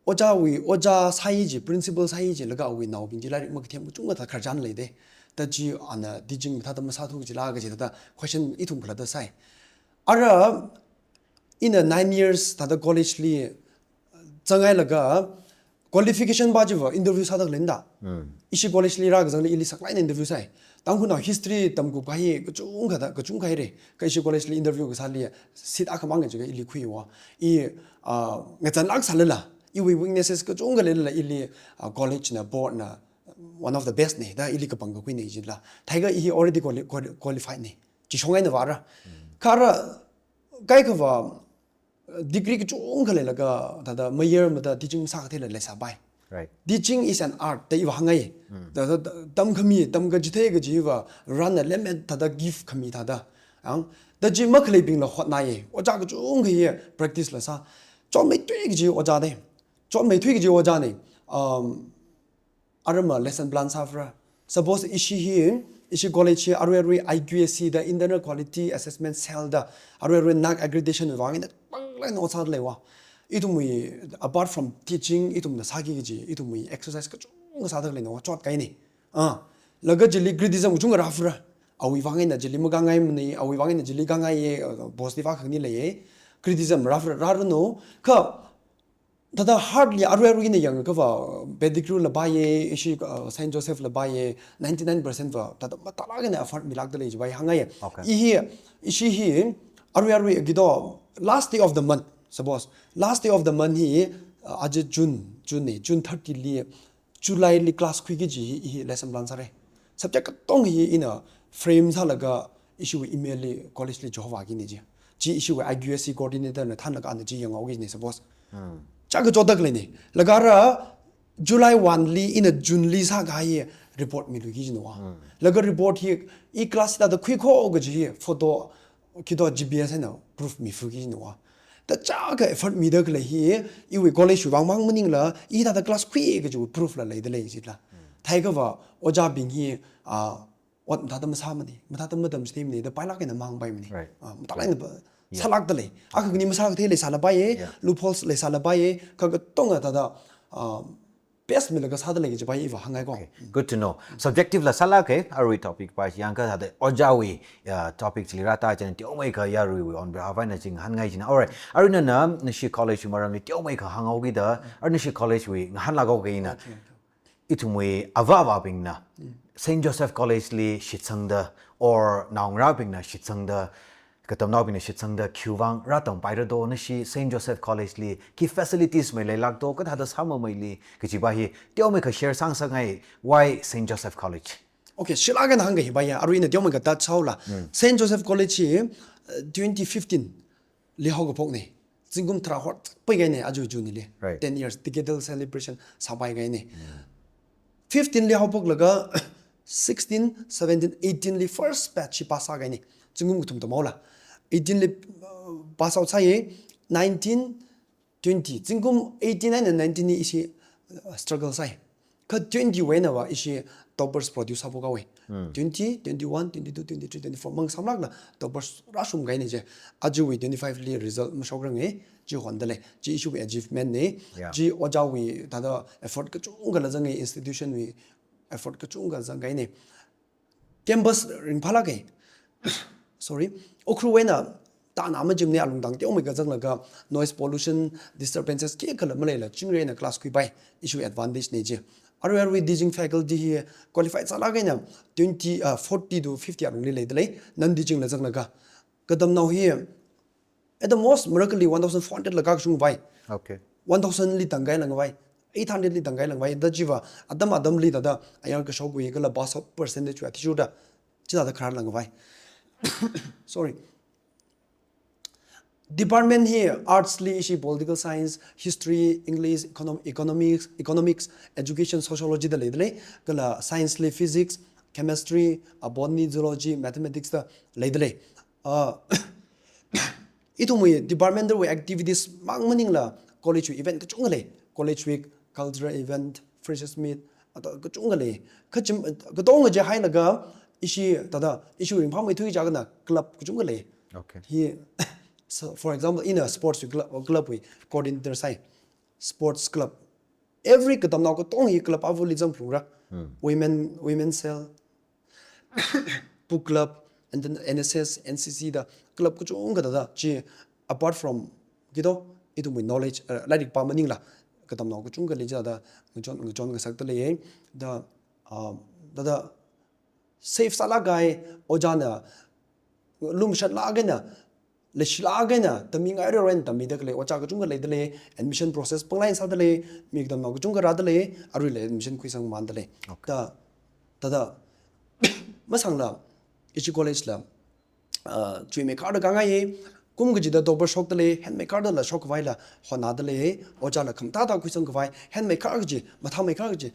ojāwui, ojā sāi ji, principal sāi ji, laga awui naobing ji lairik makathem kachungkha thāda khararchan leide. Da chi ana teaching mathāda masāthu kajila kaji thāda question ithum khalatta sāi. Ara, ina nine years thāda college li zanghailaga, qualification va jiva interview sāda khaleina da. Ishi college li rākazangli ili saklāk eina interview sāi. Tangkhulnao history tamkupkahai kachungkha da, kachungkha haire. Kha ishi college li interview kasāli seat akhamang kajiakha ili khuiwa. I, ah, ngazanlāk sālala, iwui weaknesses kachungkha leilala ili, ah, college na, board na, one of the best ne, da ili kapangkakhui ne jila. Theiakha i hi already quali-, quali-, qualified ne. Chi shong eina vāra. Kha ara, kaikhava, degree kachungkha leilaga, thāda mayarmada teaching masākatheila leisāpai. Right. Teaching is an art, da iva hāngai. Thāda, thāda, tamkhami, tamkachithei kajiva, rāna lemmet thāda gift khami thāda. Ang, da chi makhaleibingla hotnai, ojā kachungkha ye practice la sā. Chotmeithui kaji ojā ne. Chotmeithui kaji ojā ne. Um, Arama lesson plan sāphara. Suppose ishi hi, ishi college hi arui arui I Q A C da, Internal Quality Assessment Cell da, arui arui NAAC accreditation vang eina panglāk eina ot sāda leiwa. Ithumwui, apart from teaching, ithumna sāki kaji, ithumwui exercise kachungkha sāda leina chotkahaine. Ah, laga chili criticism kachungkha rāphara. Awui vang eina chili makāngaimane, awui vang eina chili kāngaiye, uh, positive akha khani leiye. Criticism rāphara, rāranu, kha thāda hardly arui arui eina yangakhava, pedigree la pāye, ishi, uh, Saint Joseph la pāye, ninety-nine percent va, thāda mathālāk eina effort milākda lei jiva hāngngaiye. Okay. I hi, ishi hi, Arui arui kido last day of the month, suppose last day of the month hi, uh, aja June, June ne, June thirty li, July li class khuiki kaji hi, hi lesson plan sāra. Subject katong hi ina frame sālaga ishiwui email li college li chihova kine ji. Chi ishiwui I Q S C coordinator na thanlaga ana chi yanghaoki ne, suppose. Chaka chodak le ne. Laga ara July one li ina June li sākahai report miluiki jina wa. Laga report hi i class thāda khuiko kaji hi photo kido G P S na proof mifuiki jina wa. Da chaka effort mida khalei hi iwui college wui vang mang maningla i thāda class khui kaji proof la leida lei jila. Theikhava ojabing hi, ah, ot mathāda masāmane, mathāda matamchithei mane, da pailāk eina mahāngpaimane. Right. Ah, mathālāk eina ba, sālākda lei. Akha khani masākathei leisālapai e, loopholes leisālapai e, kha katonga thāda, ah, best milaga sāda lei kajipa iva hāngngai ko. Okay. Good to know. Subjective la sālāka, arui topic pa yangkha thāda ojawui, ah, topic chili rāta chieina teomeikha yaruiwui on behalf eina chi ngahānngai jina. Alright. Arui nana, nashi college wui maramli teomeikha hānghaoki da, arui nashi college wui ngahānlākhaoki na. Okay, okay. Ithumwui avāvābingna, Saint Joseph College li shitsangda, or naongarābingna shitsangda, katamnaobingna shitsangda, khiwui vang rātampaira do, nashi Saint Joseph College li khi facilities maleilāk do, kathāda sāmameili, kajipa hi teomeikha share sāngasakngai, why Saint Joseph College? Okay, shilāk eina hāngkahaipa ya, arui ina teomeikha thāda sāhaola. Saint Joseph College hi, uh, twenty fifteen li haokaphokne. Zingkum tharā horpai kahaine, aja June li. Right. Ten years, decadal celebration sāpai kahaine. Fifteen li haophoklaga, sixteen, seventeen, eighteen li first batch hi pass sākahaine. Zingkum kathum tamhaola. Eighteen li, uh, pass out sāye, nineteen, twenty. Zingkum eighteen eina nineteen li ishi, uh, struggle sāi. Kha twenty wui einava ishi toppers produce sāphok haowe. Twenty, twenty-one, twenty-two, twenty-three, twenty-four. Mangasamlākla toppers rāshum kahaine je. Ajawui twenty-five li result mashokrange. Chi honda lei. Chi ishiwui achievement ne. Yeah. Chi ojawui thāda effort kachungkhala zange, institution wui effort kachungkha zangkahaine. Campus ringphālāke. Sorry. Ukhrul wui eina tāna majimne, alungtang teomeikha zanglaga noise pollution, disturbances khikhala maleila chingri eina class khuipai, ishiwui advantage ne je. Arui arui teaching faculty hi qualified sālāk eina twenty, uh, forty to fifty alungli leida lei, non-teaching la zanglaga. Katamnao hi at the most, miracle li one thousand four hundred la kakashungpai. Okay. One thousand li tangkahailāngpai. Eight hundred li tangkahailāngpai. Da chiva, atam atamli thāda, ayar kashok wui kala pass out percentage wui athishurda, chithāda khararlāngpai. Sorry. Department hi arts li ishi political science, history, English, econom-, economics, economics, education, sociology da leida lei. Kala science li physics, chemistry, uh, botany, zoology, mathematics da leida lei. Uh, ithumwui department wui activities mang maningla college wui event kachungkha lei. College week, cultural event, freshers meet, ata kachungkha lei. Kachim, katonga je hailaga ishi thāda, ishi ringphāmeithui jiakha na club kachungkha lei. Okay. Hi, so for example, ina sports club, club wui coordinator sāi. Sports club. Every katamnao katong hi club avali zangphalungra. Women, women cell, book club, and then N S S, N C C da club kachungkha thāda chi, apart from kido, ithumwui knowledge, uh, lairik pā maningla, katamnao kachungkha lei thāda ngachon, ngachon ngasakda lei, da, uh, thāda safe sālāk kahai, ojana lumashatlāk eina, leishilāk eina, tammingairaroi eina tammida khalei ojā kachungkha leida lei, admission process panglāk eina sāda lei, mi katamnao kachungkha rāda lei, aruila admission khuisangmanda lei. Okay. Da, thāda, masangla, ishi college la, uh, chuimeikharda kāngaiye, kum kachida topper shokda lei, henmeikharda la shokkhavaila honnada lei, ojāla khamathāda khuisangkhavai, henmeikhar kaji, mathāmeikhar kaji,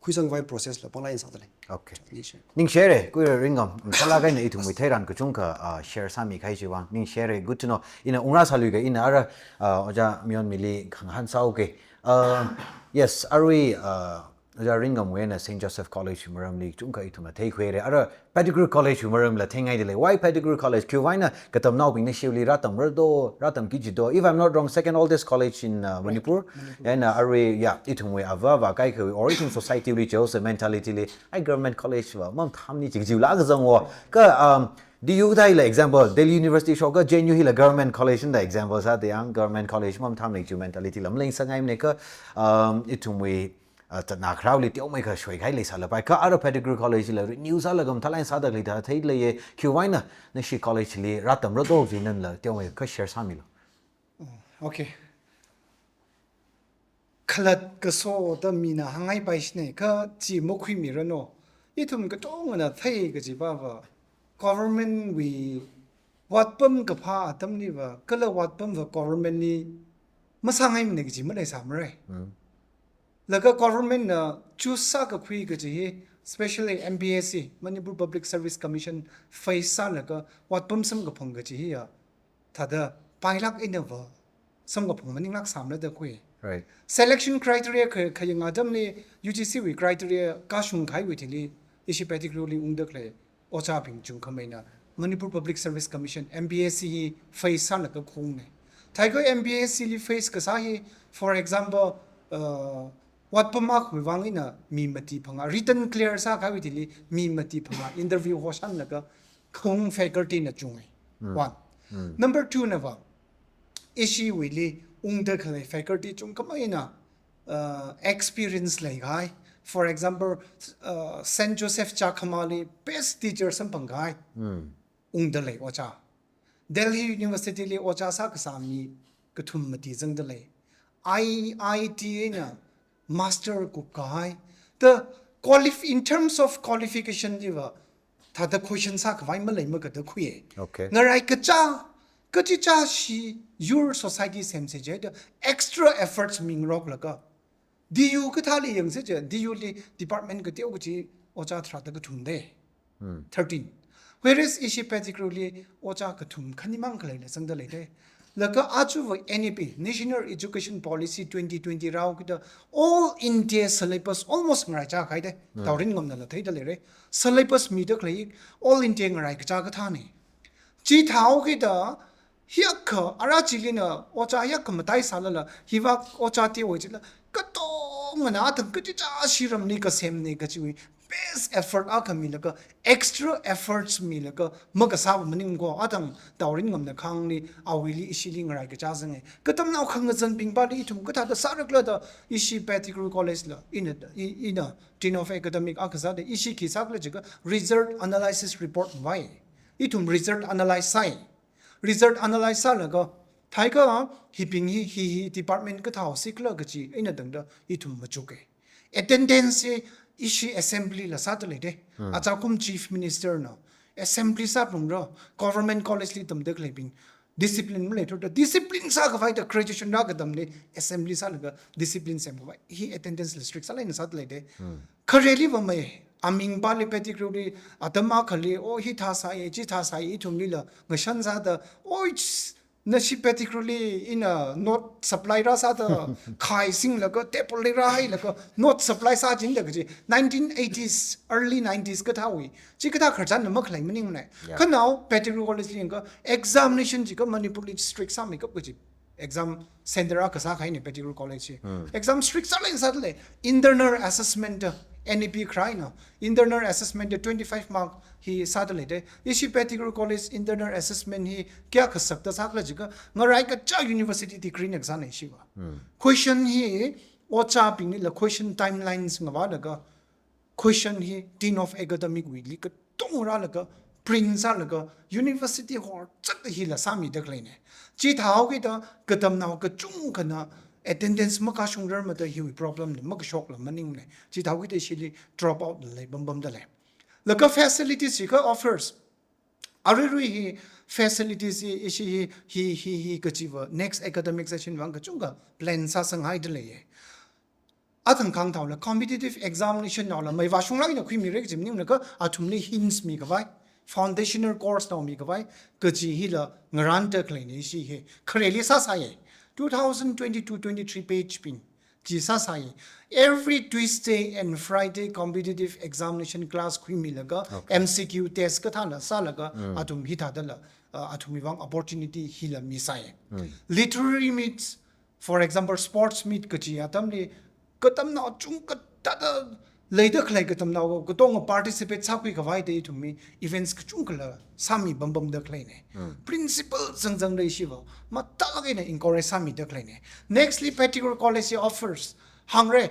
khuisangkhavai process la panglāk eina sāda lei. Okay. Ningshi. Ningshire, Kuira Ringam, sālāk eina ithumwui theiran kachungkha, uh, share sāmikahai chiwui vang. Ningshire, good to know. Ina ungra sāluiga ina ara, uh, ojā Mionmili khangahān sāuke. Uh, yes, arui, uh, ojā Ringamwui eina Saint Joseph College wui maramli kachungkha ithumna theikhuire. Ara Pettigrew College wui maramla theingaida lei. Why Pettigrew College? Khiwui vang eina katamnaobingna shiwuili rātamra do, rātamki kaji do. If I'm not wrong, second oldest college in, uh, Manipur. Manipur. Eina arui, yeah, ithumwui avāva kaikhawui, or ithum society li, Joseph mentality li, ai government college va, mamathāmane kaji chiwuila kazang wo. Kha, um, D U da hila example, Delhi University shoka J N U hila government college da example sāda yang, government college mamathāmane kaji mentality lam leng sāngaimane kha, um, ithumwui Uh, zatna kharāli teomeikha shoikahai leisālapai. Kha ara Pettigrew College la renew sālaga mathālāk eina sāda khalei thāda theileiya. Khiwuivang eina nashi college li rātamra do kaji nala teomeikha share sāmilu. Okay. Khalat kaso da mina hāngngai paishina, kha chi makhuimiranu. Ithum katongana thei kajiva va, government wui otpam kaphā atamliva, kala otpamva government li masāngaimana kaji maleisāmara. Mm. Laga government na choose sākakhui kaji hi, especially M P S C, Manipur Public Service Commission, face sālaga otpam samkaphang kaji hiya thāda pailāk einava samkaphang maninglāk sāmara da khui. Right. Selection criteria kha, khayang atamli U G C wui criteria kashung kahaiwui thili ishi Pettigrew li ungda khalei ojābing chungkhameina Manipur Public Service Commission, M P S C hi face sālaga khaungna. Thākha M P S C li face kasā hi, for example, uh, otpam akhawui vang eina mi mati phangā, written clear sākahaiwui thili mi mati phangā interview hoshanlaga khaung faculty na chunga. Mm. One. Mm. Number two na va, ishiwuili ungda khalei faculty chungkhameina, uh, experience leikahai. For example, uh, Saint Joseph Chakhama li best teacher samphangkahai. Mm. Ungda lei ojā. Delhi University li ojā sākasā mi kathum mati zangda lei. I I T eina master kupkahai. The qualif-, in terms of qualification diva, thāda question sākhavai maleimaka da khuiya. Okay. Ngarai kachā, kachichā shi your society semsa jida extra efforts mingaroklaga. D U kathāli yangsa chi, D U li department kateo kachi ojā tharāda kathum da. Hmm. Thirteen. Whereas ishi Pettigrew li ojā kathum khanimang khaleila zangda leida. Laga aja va N E P, National Education Policy twenty twenty rāhaokida all India syllabus almost ngaraichā kahaida. Hmm. Taorin ngamnala theida leira. Syllabus mida khalei all India ngarai kachā kathāna. Chithāhaokida, hiyākha, ara chilina, ojā hiyākha mataisālala, hiva ojā teowui chila, katongana athang kachichā shiramli kasemna kachiwui, best effort akha milaga, extra efforts milaga, makasā maningko, athang taorin ngamna khangli, awuili ishili ngarai kachā zanga. Katamnao khangazanbing pali ithum kathāda sārakhala da, ishi Pettigrew College la, ina, i-, ina, Dean of Academic akha sāda, ishi khi sākhala jiakha, result analysis report vai. Ithum result analyze sai. Result analyze sālaga, thākha hibing hi, hi, hi department kathāhaosi khala kachi, ina tangda ithum machuka. Attendance hi ishi assembly la sāda leida. Hmm. Achakum Chief Minister na assembly sāphalungra, government college li tamda khaleibing discipline maleithurda, discipline sākhavai da graduation rākatamli assembly sālaga discipline semkhavai. Hi attendance la strict sālāk eina sāda leida. Hmm. Khareli va mai, aming pali Pettigrew li, atam akhali, o hithā sāya, chithā sāya, ithumlila ngashan sāda, o, it's, nashi Pettigrew li ina note supply rāsāda, khai singlaga, table li rāhailaga, note supply sāchinda kaji, nineteen eighties, early nineties kathāwui, chikathā khararchanna makhalei maningmana. Yeah. Kha now, Pettigrew College li yangakha, examination jiakha Manipur li strict sāmeikap kaji. Exam center akha sākahaina Pettigrew College hi. Hmm. Exam strict sālāk eina sāda lei. Internal assessment, N E P kharā eina. Internal assessment twenty-five mark hi sāda leida. Ishi Pettigrew College internal assessment hi kayākha sakta sākhala jiakha, ngarai kachā university degree na kasāna ishiva. Hmm. Question hi, ojābinglila question timelines ngavālaga, question hi Dean of Academic wuili katong rālaga, print sālaga, university horzat hila sāmida khaleina. Chithāhaokida katamnao kachungkhana attendance makashungrarmada hiwui problem na makashokla maningmana. Chithāhaokida ishili drop out la lei bambamda lei. Laga facilities jiakha offers. Aruirui hi facilities hi, ishi hi, hi, hi, hi kachiva next academic session vang kachungkha plan sāsanghaida leiya. Athang khangthaola competitive examination naola mai vāshunglāk eina khuimira kaji maningmana, kha athumli hints mikhavai, foundational course nao mikhavai, kaji hila ngaranda khaleina ishi hi. Khareli sāsāya. Two thousand twenty-two twenty-three batch bing chi sāsāya. Every Tuesday and Friday competitive examination class khuimilaga, okay, M C Q test kathāla sālaga, mm, athum hithādala, uh, athumwui vang opportunity hila misāya. Mm. Literary meets, for example, sports meet kaji atamli, katamnao chungkha thāda leida khalei katamnao katonga participate sākhuikhavaida ithumwui events kachungkhala sāmi bambamda khaleina. Hmm. Principal zangzangda ishiva mathālāk eina encourage sāmida khaleina. Nextly, Pettigrew College hi offers hāngra.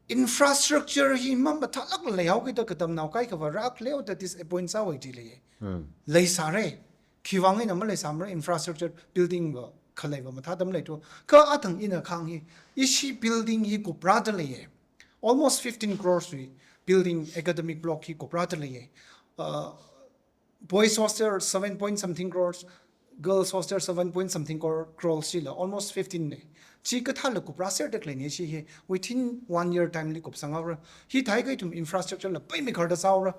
infrastructure hi mamathālāk leihao kida katamnao kaikhava rākhaleoda disappoint sāhaowa ji leiya. Leisāra. Khiwuivang eina maleisāmara, infrastructure building va khaleiva mathāda maleithu. Kha athang ina kahāng hi, ishi building hi kuprāda leiya. Almost fifteen crores wui building, academic block hi kuprāda leiya. Uh, boys hostel seven point something crores, girls hostel seven point something cro-, crores chila, almost fifteen na. Chi kathāla kuprāserda khaleina chi hi, within one year time li kupsanghaora. Hithākha ithum infrastructure la paimi kharda sāhaora.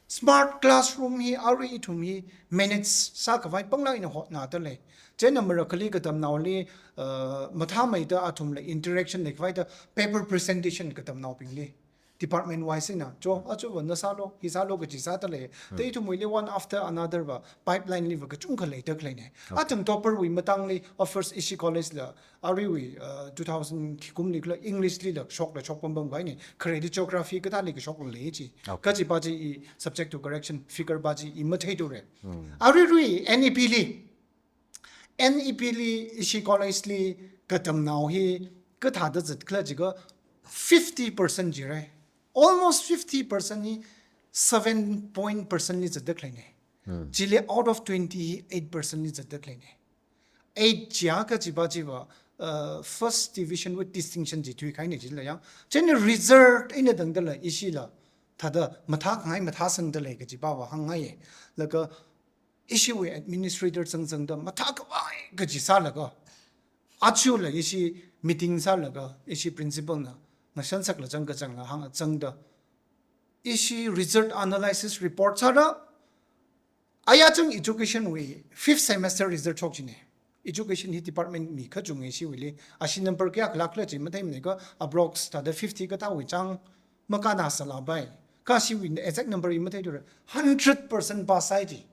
Smart classroom hi arui ithum hi manage sākhavai panglāk eina hotnada lei. Chieina marakhali katamnaoli, uh, mathāmeida athumla interaction leikhavai da paper presentation katamnaobingli department wise eina, cho, achuva na sālu, hi sālu kaji sāda lei. Te ithumwuili one after another va pipeline li va kachungkha leida khaleina. Athang topper wui matangli, of course, ishi college la, aruiwui, uh, two thousand kikumli kala English lila shokla shok pambam kahaina. Khareli geography kathāli kashokla lei chi. Kajiva chi i subject to correction, figure va chi i matheithura. Aruirui N E P li, N E P li, ishi college li katamnao hi kathāda zatkhala jiakha fifty percent jira. Almost fifty percent hi seven point percent li zatda khaleina. Chili out of twenty hi eight percent li zatda khaleina. Eight jiakha kajiva chiva, uh, first division with distinction ji thuikahaina jila yang. Chieina result eina tangdala ishila thāda mathākhangai mathāsangda lei kajiva va hāngngaiya. Laga ishiwui administrator zangzangda mathākhavai kaji sālaga, achula ishi meeting sālaga, ishi principal na, ngashan sakla zangkazangla hāngzangda, ishi result analysis report sāra, aya chang education wui fifth semester result shok jina. Education hi department mi kachunga ishiwuili. Ashi number kayākha lākhala chi matheimana kha, approx thāda fifty kathāwui chang makānā sālapai. Kha ishiwui exact number i matheithura. Hundred percent pass sāi ji.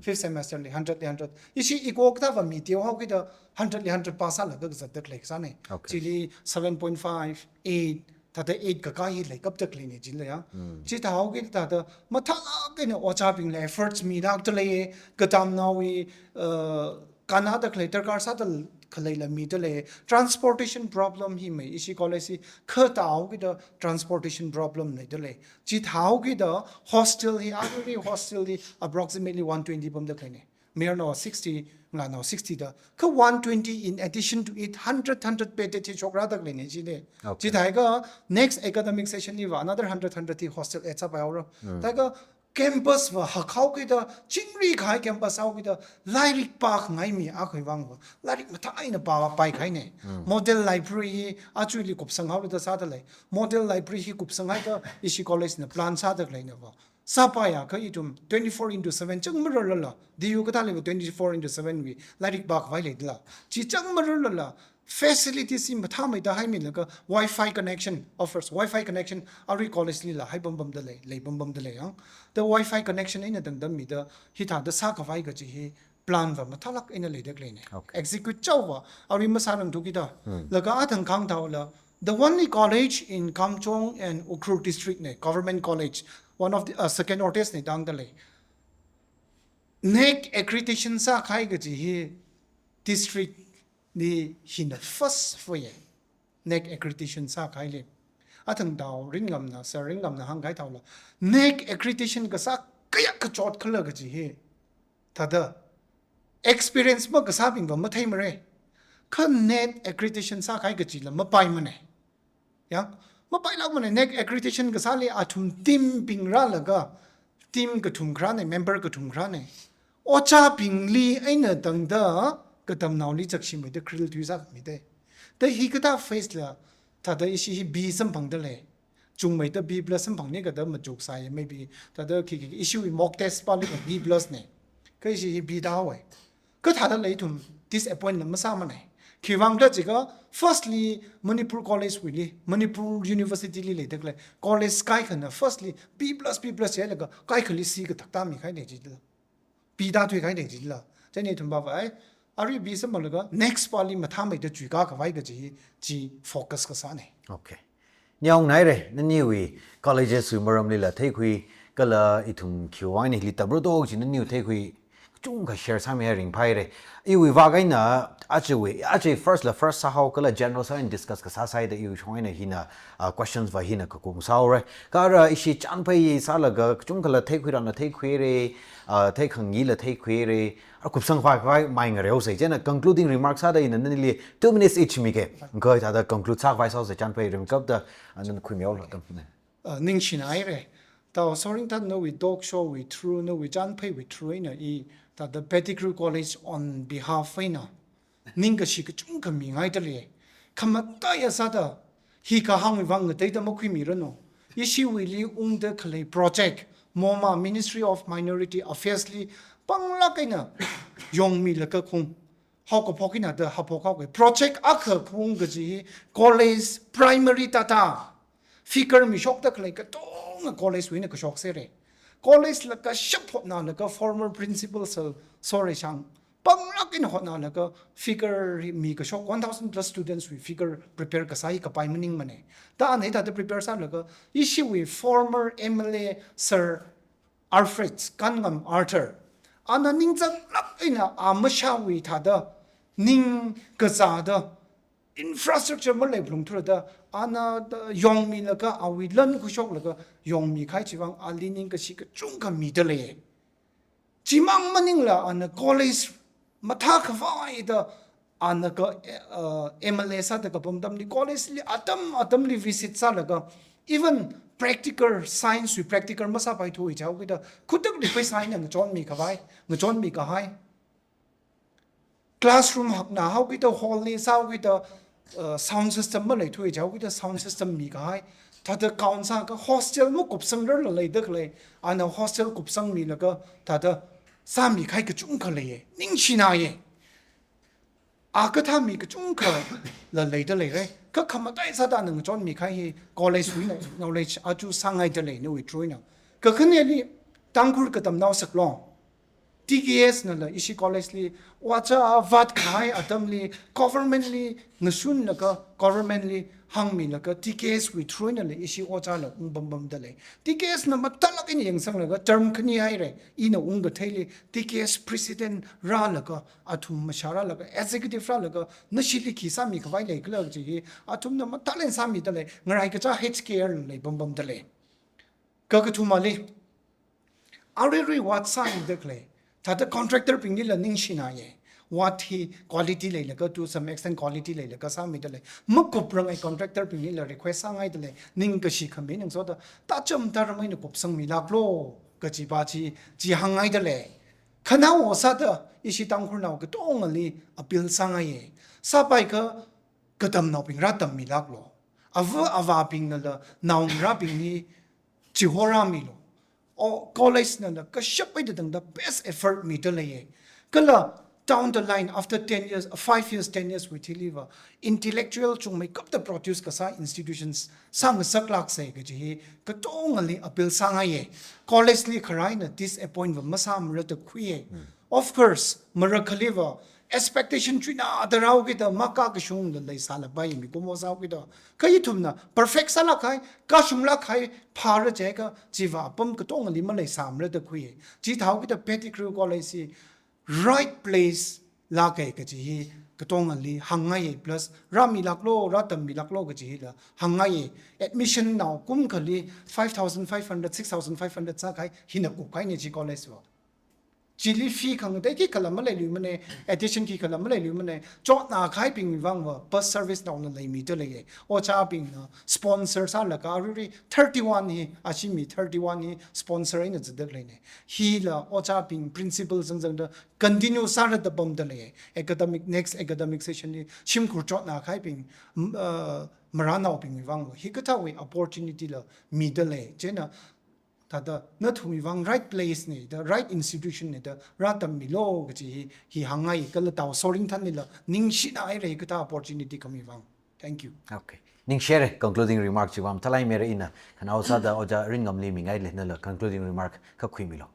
Fifth semester li hundred li hundred. Ishi iko kathāva mi teohao kida hundred li hundred pass sālaga kazatda khalei kasāna. Chili seven point five, eight, thāda eight kakā hi leikapda khaleina jila ya. Chithāhao kida thāda mathālāk eina ojābingla efforts milākda lei, katamnaowui, uh, kānnada khalei darkar sāda khaleila mida lei. Transportation problem hi mei, ishi college hi kathāhao kida transportation problem leida lei. Chithāhao kida hostel hi, aruirui hostel hi approximately one twenty pamda khaleina. Mayarnao sixty, ngalānao sixty da. Kha one twenty in addition to it, hundred, hundred bedded hi shokrada khaleina jina. Chithākha next academic session liva another hundred, hundred hi hostel add sāpaihaora. Thākha campus va hakhao kida, chingri kahai campus hao kida, lairik pākhangai mi akhui vangva lairik mathā eina pāpaikahaina. Model library hi achuili kupsanghaoda sāda lei. Model library hi kupsanghaida ishi college na plan sāda khaleina va. Sāpaiakha ithum twenty-four into seven chang mararlala, D U kathāliva twenty-four into seven wui lairik pākhavai leidala. Chi chang mararlala, facilities hi mathāmeida haimilaga Wi-Fi connection offers, Wi-Fi connection arui college lila hai pambamda lei, lei pambamda lei yang. The Wi-Fi connection eina tangda mida hithāda sākhavai kaji hi plan va mathālāk eina leida khaleina. Execute chaova arui masārangthu kida. Laga athang kahāng thaola, the only college in Kamjong and Ukhrul district na, government college, one of the, uh, second oldest na tangda lei. NAAC accreditation sākahai kaji hi district li hina first fuya. NAAC accreditation sākahaili. Athang tao Ringngamna, Sir Ringngamna hāngkahai thaola, NAAC accreditation kasā kayākha chotkhala kaji hi thāda experience makasābingva matheimara. Kha NAAC accreditation sākahai kajila mapaimana. Yang, mapailākmana. NAAC accreditation kasāli athum team bing rālaga, team kathum kharāna, member kathum kharāna. Ojābingli eina tangda katamnaoli chakshimeida kharil tui sākhamida. Da hikathā phase la, thāda ishi hi B samphangda lei. Chungmeida B plus samphangni kada machuksai, maybe thāda khi, khi, ishiwui mock test pāli B plus na. Kha ishi hi B da haowa. Kha thāda lei ithum disappoint la masāmana. Khiwuivang khala jiakha, firstly, Manipur College wuili, Manipur University li leida khalei college kaikhana firstly B plus, B plus jilaga kaikhali C kathak tāmikahaina jila. B da thuikahaina jila. Chieina ithum pava ai, arui B samphanglaga next pāli mathāmeida chuikakhavai kaji hi chi focus kasāna. Okay. Nyong naire, naniwui colleges wui maramlila theikhui, kala ithum khiwuivang eina hili tamra do chi naniwui theikhui kachungkha share sāmihaira ringphāhaira. Iwui vak eina, ajawui, aja first la first sāhao kala general sāda discuss kasā sāhaida iwui shong eina hina, ah, questions va hina kakum sāhaora. Kha ara ishi chānphai sālaga kachungkhala theikhuirana theikhuihaira, ah, theikhangila theikhuihaira. Ara kupsang khavai mai ngareosa. Chieina concluding remarks sāda ina nanili two minutes each mika. Ngakhai thāda conclude sākhavai sāhaosa chānphai ringkapta, ah, nana khuimihaolu tam. Uh, ningshinahaira. Tao Sorinthan nawui talk show wui through, nawui chānphai wui through eina i thāda Pettigrew College on behalf eina ningkashi kachungkha mingaidalei. Khamataiya sāda hi kahāngwui vang ngateida makhuimiranu. Ishiwuili ungda khalei project, MoMA, Ministry of Minority Affairs li panglāk eina yongmilaga khaung haokaphok eina da haophok haoka. Project akha khaung kaji hi college primary tātā figure mishokda khalei katonga college wui eina kashok sāhaira. College la kashap hotnalaga former principal Sir Soreishang panglāk eina hotnalaga figure hi mikashok one thousand plus students wui figure prepare kasā hi kapai maningmana. Da ana hithāda prepare sālaga ishiwui former M L A Sir Alfred Kanngam Arthur, ana ningzanglāk eina a mashāwui thāda ningkazāda infrastructure malei phalungthura da ana da yongmilaga awui lan khuishoklaga yongmikahai chi vang ali ningkashi kachungkha midalei. Chimang maningla ana college mathā khavai da ana ka, uh, M L A sāda kapam atamli college li atam atamli visit sālaga even practical science wui practical masāpaithuwa jihaokida khutakli pheisā eina ngachonmi khavai, ngachonmi kahai. Classroom hakna haokida hall li sāhaokida, uh, sound system maleithuwa jihaokida sound system mikahai. Thāda council ka hostel makupsangrarla leida khalei, ana hostel kupsangmilaga thāda sāmikahai kachungkha leiya. Ningshinaya. Akathā mi kachungkhala leidaleira. Kha khamatai sāda ana ngachonmikahai hi college wui eina acknowledge aja sāngaidalei nawui through eina. Kakhaneli Tangkhul katamnao saklong T K S nala ishi college li ojā vātkahai atamli government li ngashunlaga government li hāngmilaga T K S wui through einala ishi ojāla ungpam pamdalei. T K S na mathālāk eina yangsanglaga term khani haira, ina ungkatheili T K S president rālaga, athum mashā rālaga, executive rālaga, nashili khi sāmi khavai leikhala kaji hi athumna mathālāk eina sāmidalei, ngaraikacha H K R la leipam pamdalei. Kakathumali, aruirui vāt sāmida khalei thāda contractor binglila ningshinaya. Vāt hi quality leilaga, to some extent quality leilaga sāmidalei. Makuprangai contractor binglila request sāngaidalei. Ningkashi khami ningsoda, tacham taram eina kupsangmilāklo kajipa chi, chi hāngngaidalei. Khanaowa sāda ishi Tangkhulnao katongali appeal sāngaiya. Sāpaikha katamnaobing rātammilāklo. Ava avābingnala naongarābingli chihorāmilo. O college nala kashap eina tangda best effort midaleiya. Kala down the line after ten years, uh, five years, ten years wui thiliva intellectual chungmeikapta produce kasā institutions sāngasaklāksa kaji hi katongali appeal sāngaiya. College li kharā eina disappoint va masāmara da khuiya. Of course, marakhaliva expectation chuina da rāhaokida makakashungla leisālapai mikumo sāhaokida. Kha ithumna perfect sālākkahai, kashunglākkahai phāra jiakha chiva apam katongali maleisāmara da khuiya. Chithāhaokida Pettigrew College hi right place lāka kaji hi katongali hāngngaiya, plus rāmilāklo, rātammilāklo kaji hila hāngngaiya. Admission nao kumkhali five thousand five hundred, six thousand five hundred sākahai hina kupkahaina chi college va. Chili fee khangatei khikhala maleiluimana, addition khikhala maleiluimana, chotnākahaibingwui vangva bus service naona leimidaleiya. Ojābingna sponsor sālaga aruirui thirty-one hi, ashi mi thirty-one hi sponsor eina zatdaleina. Hila ojābing principal zangzangda continue sāra da pamdalei. Academic, next academic session li shimkhur chotnākahaibing, m-, uh, marānaobingwui vangva hikathāwui opportunity la midalei. Chieina thāda nathumwui vang right place na da, right institution na da rātammilo kaji hi, hi hāngngai kala tao Sorinthanlila ningshina haira hikathā opportunity khami vang. Thank you. Okay. Ningshihaira, concluding remark chiva mathālāk eina mira ina, khanao sāda Ojā Ringamli mingailei, nala concluding remark kha khuimilo.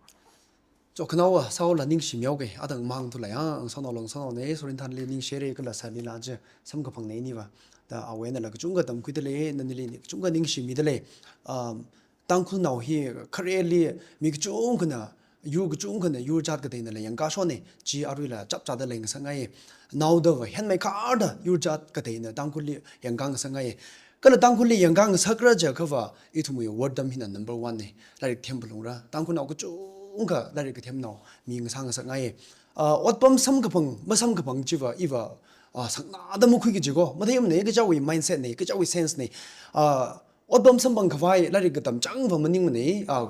Cho khanaowa sāhaola ningshimihaoga, atang mang thulai a, ang sānao long sānaona, Sorinthanli ningshihaira kala sālila je, samkaphangna iniva. Da awui einala kachungkha tamkhuidalei, nanili kachungkha ningshimidalei. Um, Tangkhulnao hi khareli mi kachungkhana yur kachungkhana yur jat kateina la yangkashone, chi aruila chapchāda leingasakngaiye. Naodava henmei kharda yur jat kateina Tangkhulli yangkhangasakngaiye. Kala Tangkhulli yangkhangasakra jiakhava, ithumwui otram hina number one ne. Lairik themphalungra. Tangkhulnao kachungkha lairik kathemnao mi ngasāngasakngaiye. Ah, otpam samkaphang, masamkaphang chiva iva, ah, saknada makhui kaji ko. Matheimane, kachiwui mindset ne, kachiwui sense ne. Ah, otpam samphangkhavai lairik katam changva maningmane. Ah,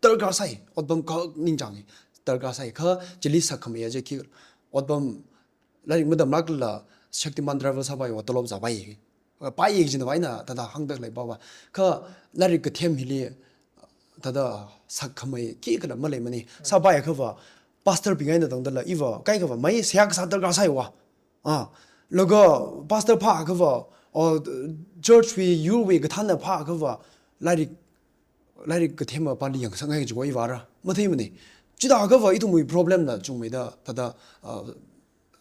darkar sai, otpam kha ningchānge. Darkar sai, kha chili sakkhamei aja khi otpam lairik matamlākla Shaktiman driver sāpaiva tolop zāpai. Pai jina vaina thāda hāngda leipava. Kha lairik kathem hili thāda sakkhamei khikhala maleimane. Sāpaiakhava, pastor bing eina tangdala iva kaikhava mei seihā kasā darkar saiwa. Ah, laga pastor phāakhava, o, church wui, yurwui kathāna phāakhava, lairik, lairik kathema pali yangsakngai kaji ko ivara. Matheimane. Chithākhava ithumwui problem la chungmeida, thāda, ah,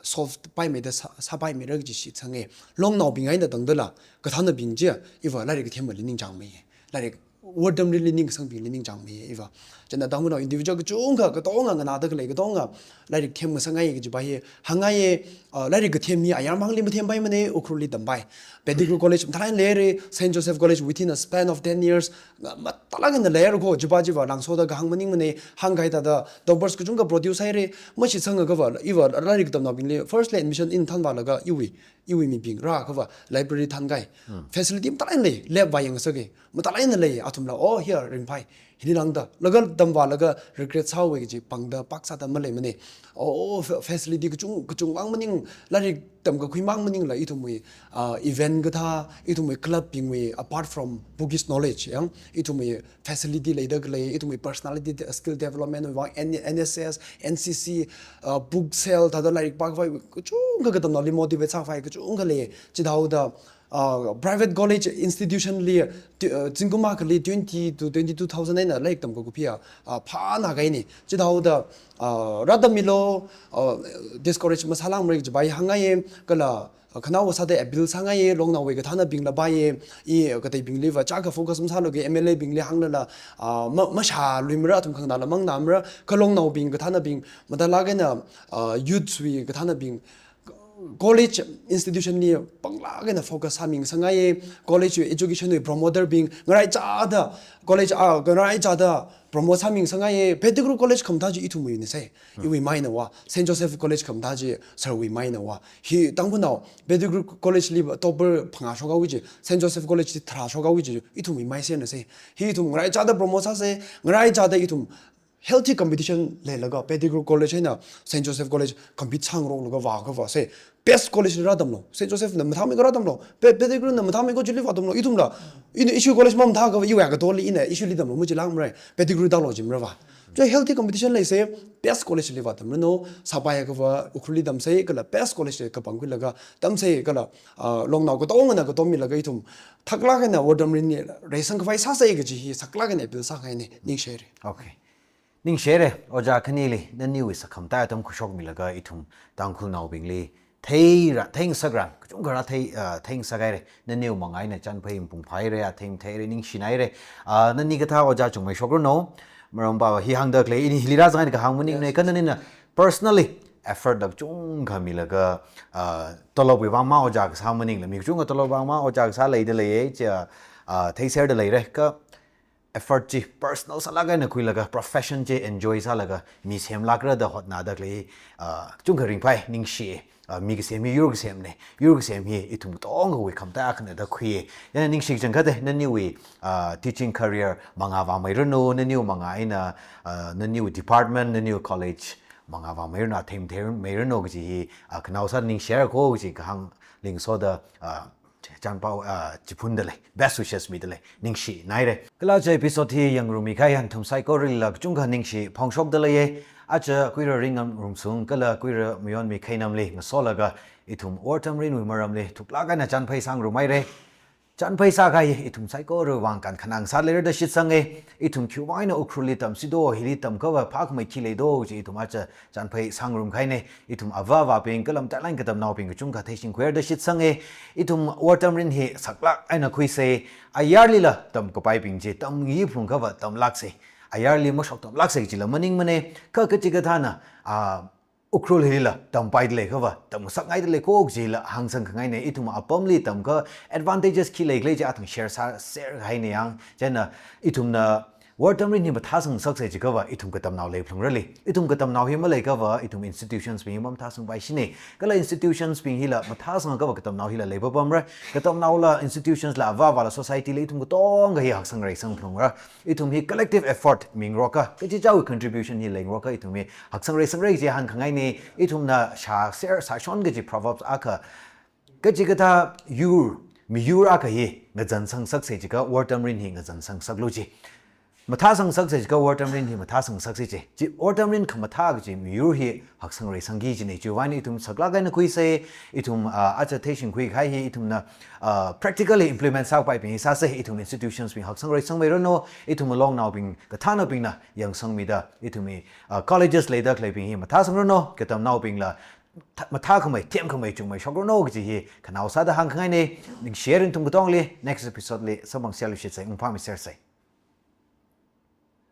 solve paimeida sā, sāpaimeira kaji shitsange. Longnaobing eina tangdala, kathānabing chi, iva lairik kathemali ningchāngmeiye. Lairik otramli ningsangbingli ningchāngmeiye iva. Chieina Tangkhulnao individual kachungkha, katonga nganāda khalei, katonga lairik themngasakngaiye kajipa hi hāngngaiye. Ah, lairik kathem hi ayarmangli mathempaimane, Ukhrulli tampai. Pettigrew College mathālāk eina leire, Saint Joseph College within a span of ten years, mathālāk eina leire ko, chipa chiva langsoda kahāng maningmane, hāngkahai thāda toppers kachungkha produce haire, mashitsangakha va, iva lairik katamnaobingli first li admission in thanvālaga iwui, iwui mibing rāakhava library thānkai. Facility mathālāk eina lei, lab vā yangsake. Mathālāk eina lei, athumla, oh, here, ringphai. Hili lāngda, laga tamvālaga regret sāhaowe kaji pāngda pāksāda maleimane. Oh, fa-, facility kachung, kachungvang maning, lairik tamkakhuimang maningla ithumwui, ah, event kathā, ithumwui club bingwui, apart from book is knowledge, yang, ithumwui facility leida khalei, ithumwui personality de-, skill development wui vang, N-, N S S, N C C, ah, book sale, thāda lairik pākhavai, kachungkha katamnaoli motivate sākhavai, kachungkha lei, chithāhaoda, ah, private college institution li, tu-, ah, zingkum akhali twenty to twenty-two thousand eina lairik tamkakuphia, ah, phānākaine. Chithāhaoda, ah, rātammilu, ah, discourage masālākmara kajipa hi hāngngaiye, kala, ah, khanaowa sāda appeal sāngaiye, longnaowui kathānabingla paiye, i, ah, kateibingliva chaka focus masālu ke M L A bingli hānglala, ah, ma, mashāluimara, athum khanganāla manganāmara, kha longnaobing kathānabing, mathālāk eina, ah, youths wui kathānabing, college institution li pānglāk eina focus sāmingasakngaiye, college education wui promoter bing, ngaraichāda, college, ah, ngaraichāda promote sāmingasakngaiye, Pettigrew College khamathā chi ithumwuine sai, iwui maina wa, Saint Joseph College khamathā chi sirwui maina wa, hi Tangkhulnao, Pettigrew College li topper phangā shokhaoki kaji, Saint Joseph College li tharā shokhaoki kaji, ithumwui maisena sai, hi ithum ngaraichāda promote sāsei, ngaraichāda ithum healthy competition leilaga Pettigrew College eina Saint Joseph College compete sāngaroklaga vāakhava sai, best college li rātamlu. Saint Joseph na mathāmeiko rātamlu. Pe-, Pettigrew na mathāmeiko chili vātamlu. Ithumla, ina issue college mamathāakhava iwui katoli ina issue li tamlu, machilākmara. Pettigrew tālu jimarava. Chi healthy competition leisei, best college li vātamranu, sāpaiakhava Ukhrulli tamsei, kala best college li kapangkhuilaga tamsei, kala, ah, longnao katongana katommilaga ithum thaklāk eina otram mirinli reisangkhavai sāsei kaji hi saklāk eina appeal sākahaine, ningshire. Okay. Ningshire, Ojā khanili, naniwui sakhamataiya atam khuishokmilaga ithum Tangkhulnaobingli theira, theingasakra, kachungkha rā thei, ah, theingasakhaire, naniwui manga eina chānphai mapung phāhaire, athei matheire, ningshinaire. Ah, nani kathā Ojā chungmeishokranu, maramva hi hāngda khalei, ini hili rāzang eina kahāng maningne, kha nanina personally effort la kachungkha milaga, ah, tolopwui vang mā Ojā kasā maningla, mi kachungkha tolop vang mā Ojā kasā leida leiye, chi, ah, theiserda leire, kha effort chi personal sālāk eina khuilaga, profession chi enjoy sālaga, mi semlākra da hotnāda khalei, ah, kachungkha ringphai, ningshi, ah, mi kasem hi yur kasemne, yur kasem hi ithum katongawui khamataiya akhana da khuiye. Yana ningshi kachangkhata, naniwui, ah, teaching career manga vāmeiranu, naniwui manga eina, ah, naniwui department, naniwui college manga vāmeiranu, athei matheimeiranu kaji hi, ah, khanaowa sāda ningshihaira ko kaji kahāng lingsoda, ah, chānpao, ah, chiphunda lei, best wishes mida lei, ningshinaire. Kala aja episode hi yangrummi kahai nathum saikoralila kachungkha ningshi phongshokda leiye. Aja kuira ringngarumsung kala kuira mayonmi kheinamli ngasolaga ithum otram mirinwui maramli thuklāk eina chānphai sāngarumhaire. Chānphai sākahai ithum saikorawui vang kankhanang sāleira da shitsange. Ithum khiwui vang eina Ukhrulli tamsi do, hili tamkhava phākhamei khi lei do, chi ithum aja chānphai sāngarumkahaine. Ithum avā avābing, kala matalin katamnaobing kachungkha theishingkhuihaira da shitsange. Ithum otram mirin hi saklāk eina khuisei, ayarlila tamkapaibing chi tamngayi phalungkhava tamlāksei. ayarli mashoktamlāksei kajila maningmane, kha kachikathāna, ah, Ukhrul hila tampaida leiakhava, tamngasakngaida leiko kajila hāngsangkhangaine. Ithum apamli tamkha advantages khi leikhala chi athang share sāserhaine yang. Chieina ithumna war tamrin hi mathāsangngasaksei jiakhava, ithum katamnao leiphalungrale. Ithum katamnao hi maleiakhava, ithum institutions bing hi mamathāsangpaishine. Kala institutions bing hila mathāsangakhava katamnao hila leipapamra. Katamnaola, institutions la, avāvāla, society la, ithum katonga hi haksang reisangphalungra. Ithum hi collective effort mingarokha, kachichāwui contribution hi leingarokha, ithum hi haksang reisangra kaji hāngkhangaine. Ithumna shāser sāshon kaji proverbs akha, kachikathā yur, miyur akha hi ngazansangngasaksei jiakha war tamrin hi ngazansangngasaklu ji. Mathāsangngasaksei jiakha war tamrin hi mathāsangngasaksei ji. Chi war tamrin khamathā kaji miyur hi haksang reisangki kajine. Chiwuivang ithum saklāk eina khuisei, ithum, ah, aja theishingkhui kahai hi ithumna, ah, practically implement sāpaibing hi sāsei, ithum institutions bing haksang reisangmeiranu, ithum alongnaobing, kathānnaobingna yangsangmida, ithum hi, ah, colleges leida khaleibing hi mathāsangranu, katamnaobingla th-, mathākhamei, themkhamei, chungmei shokranu kaji hi khanao sāda hāngkhangaine. Ningshihaira ithum katongli, next episode li samphangserluishitsei, ungphāmisersei.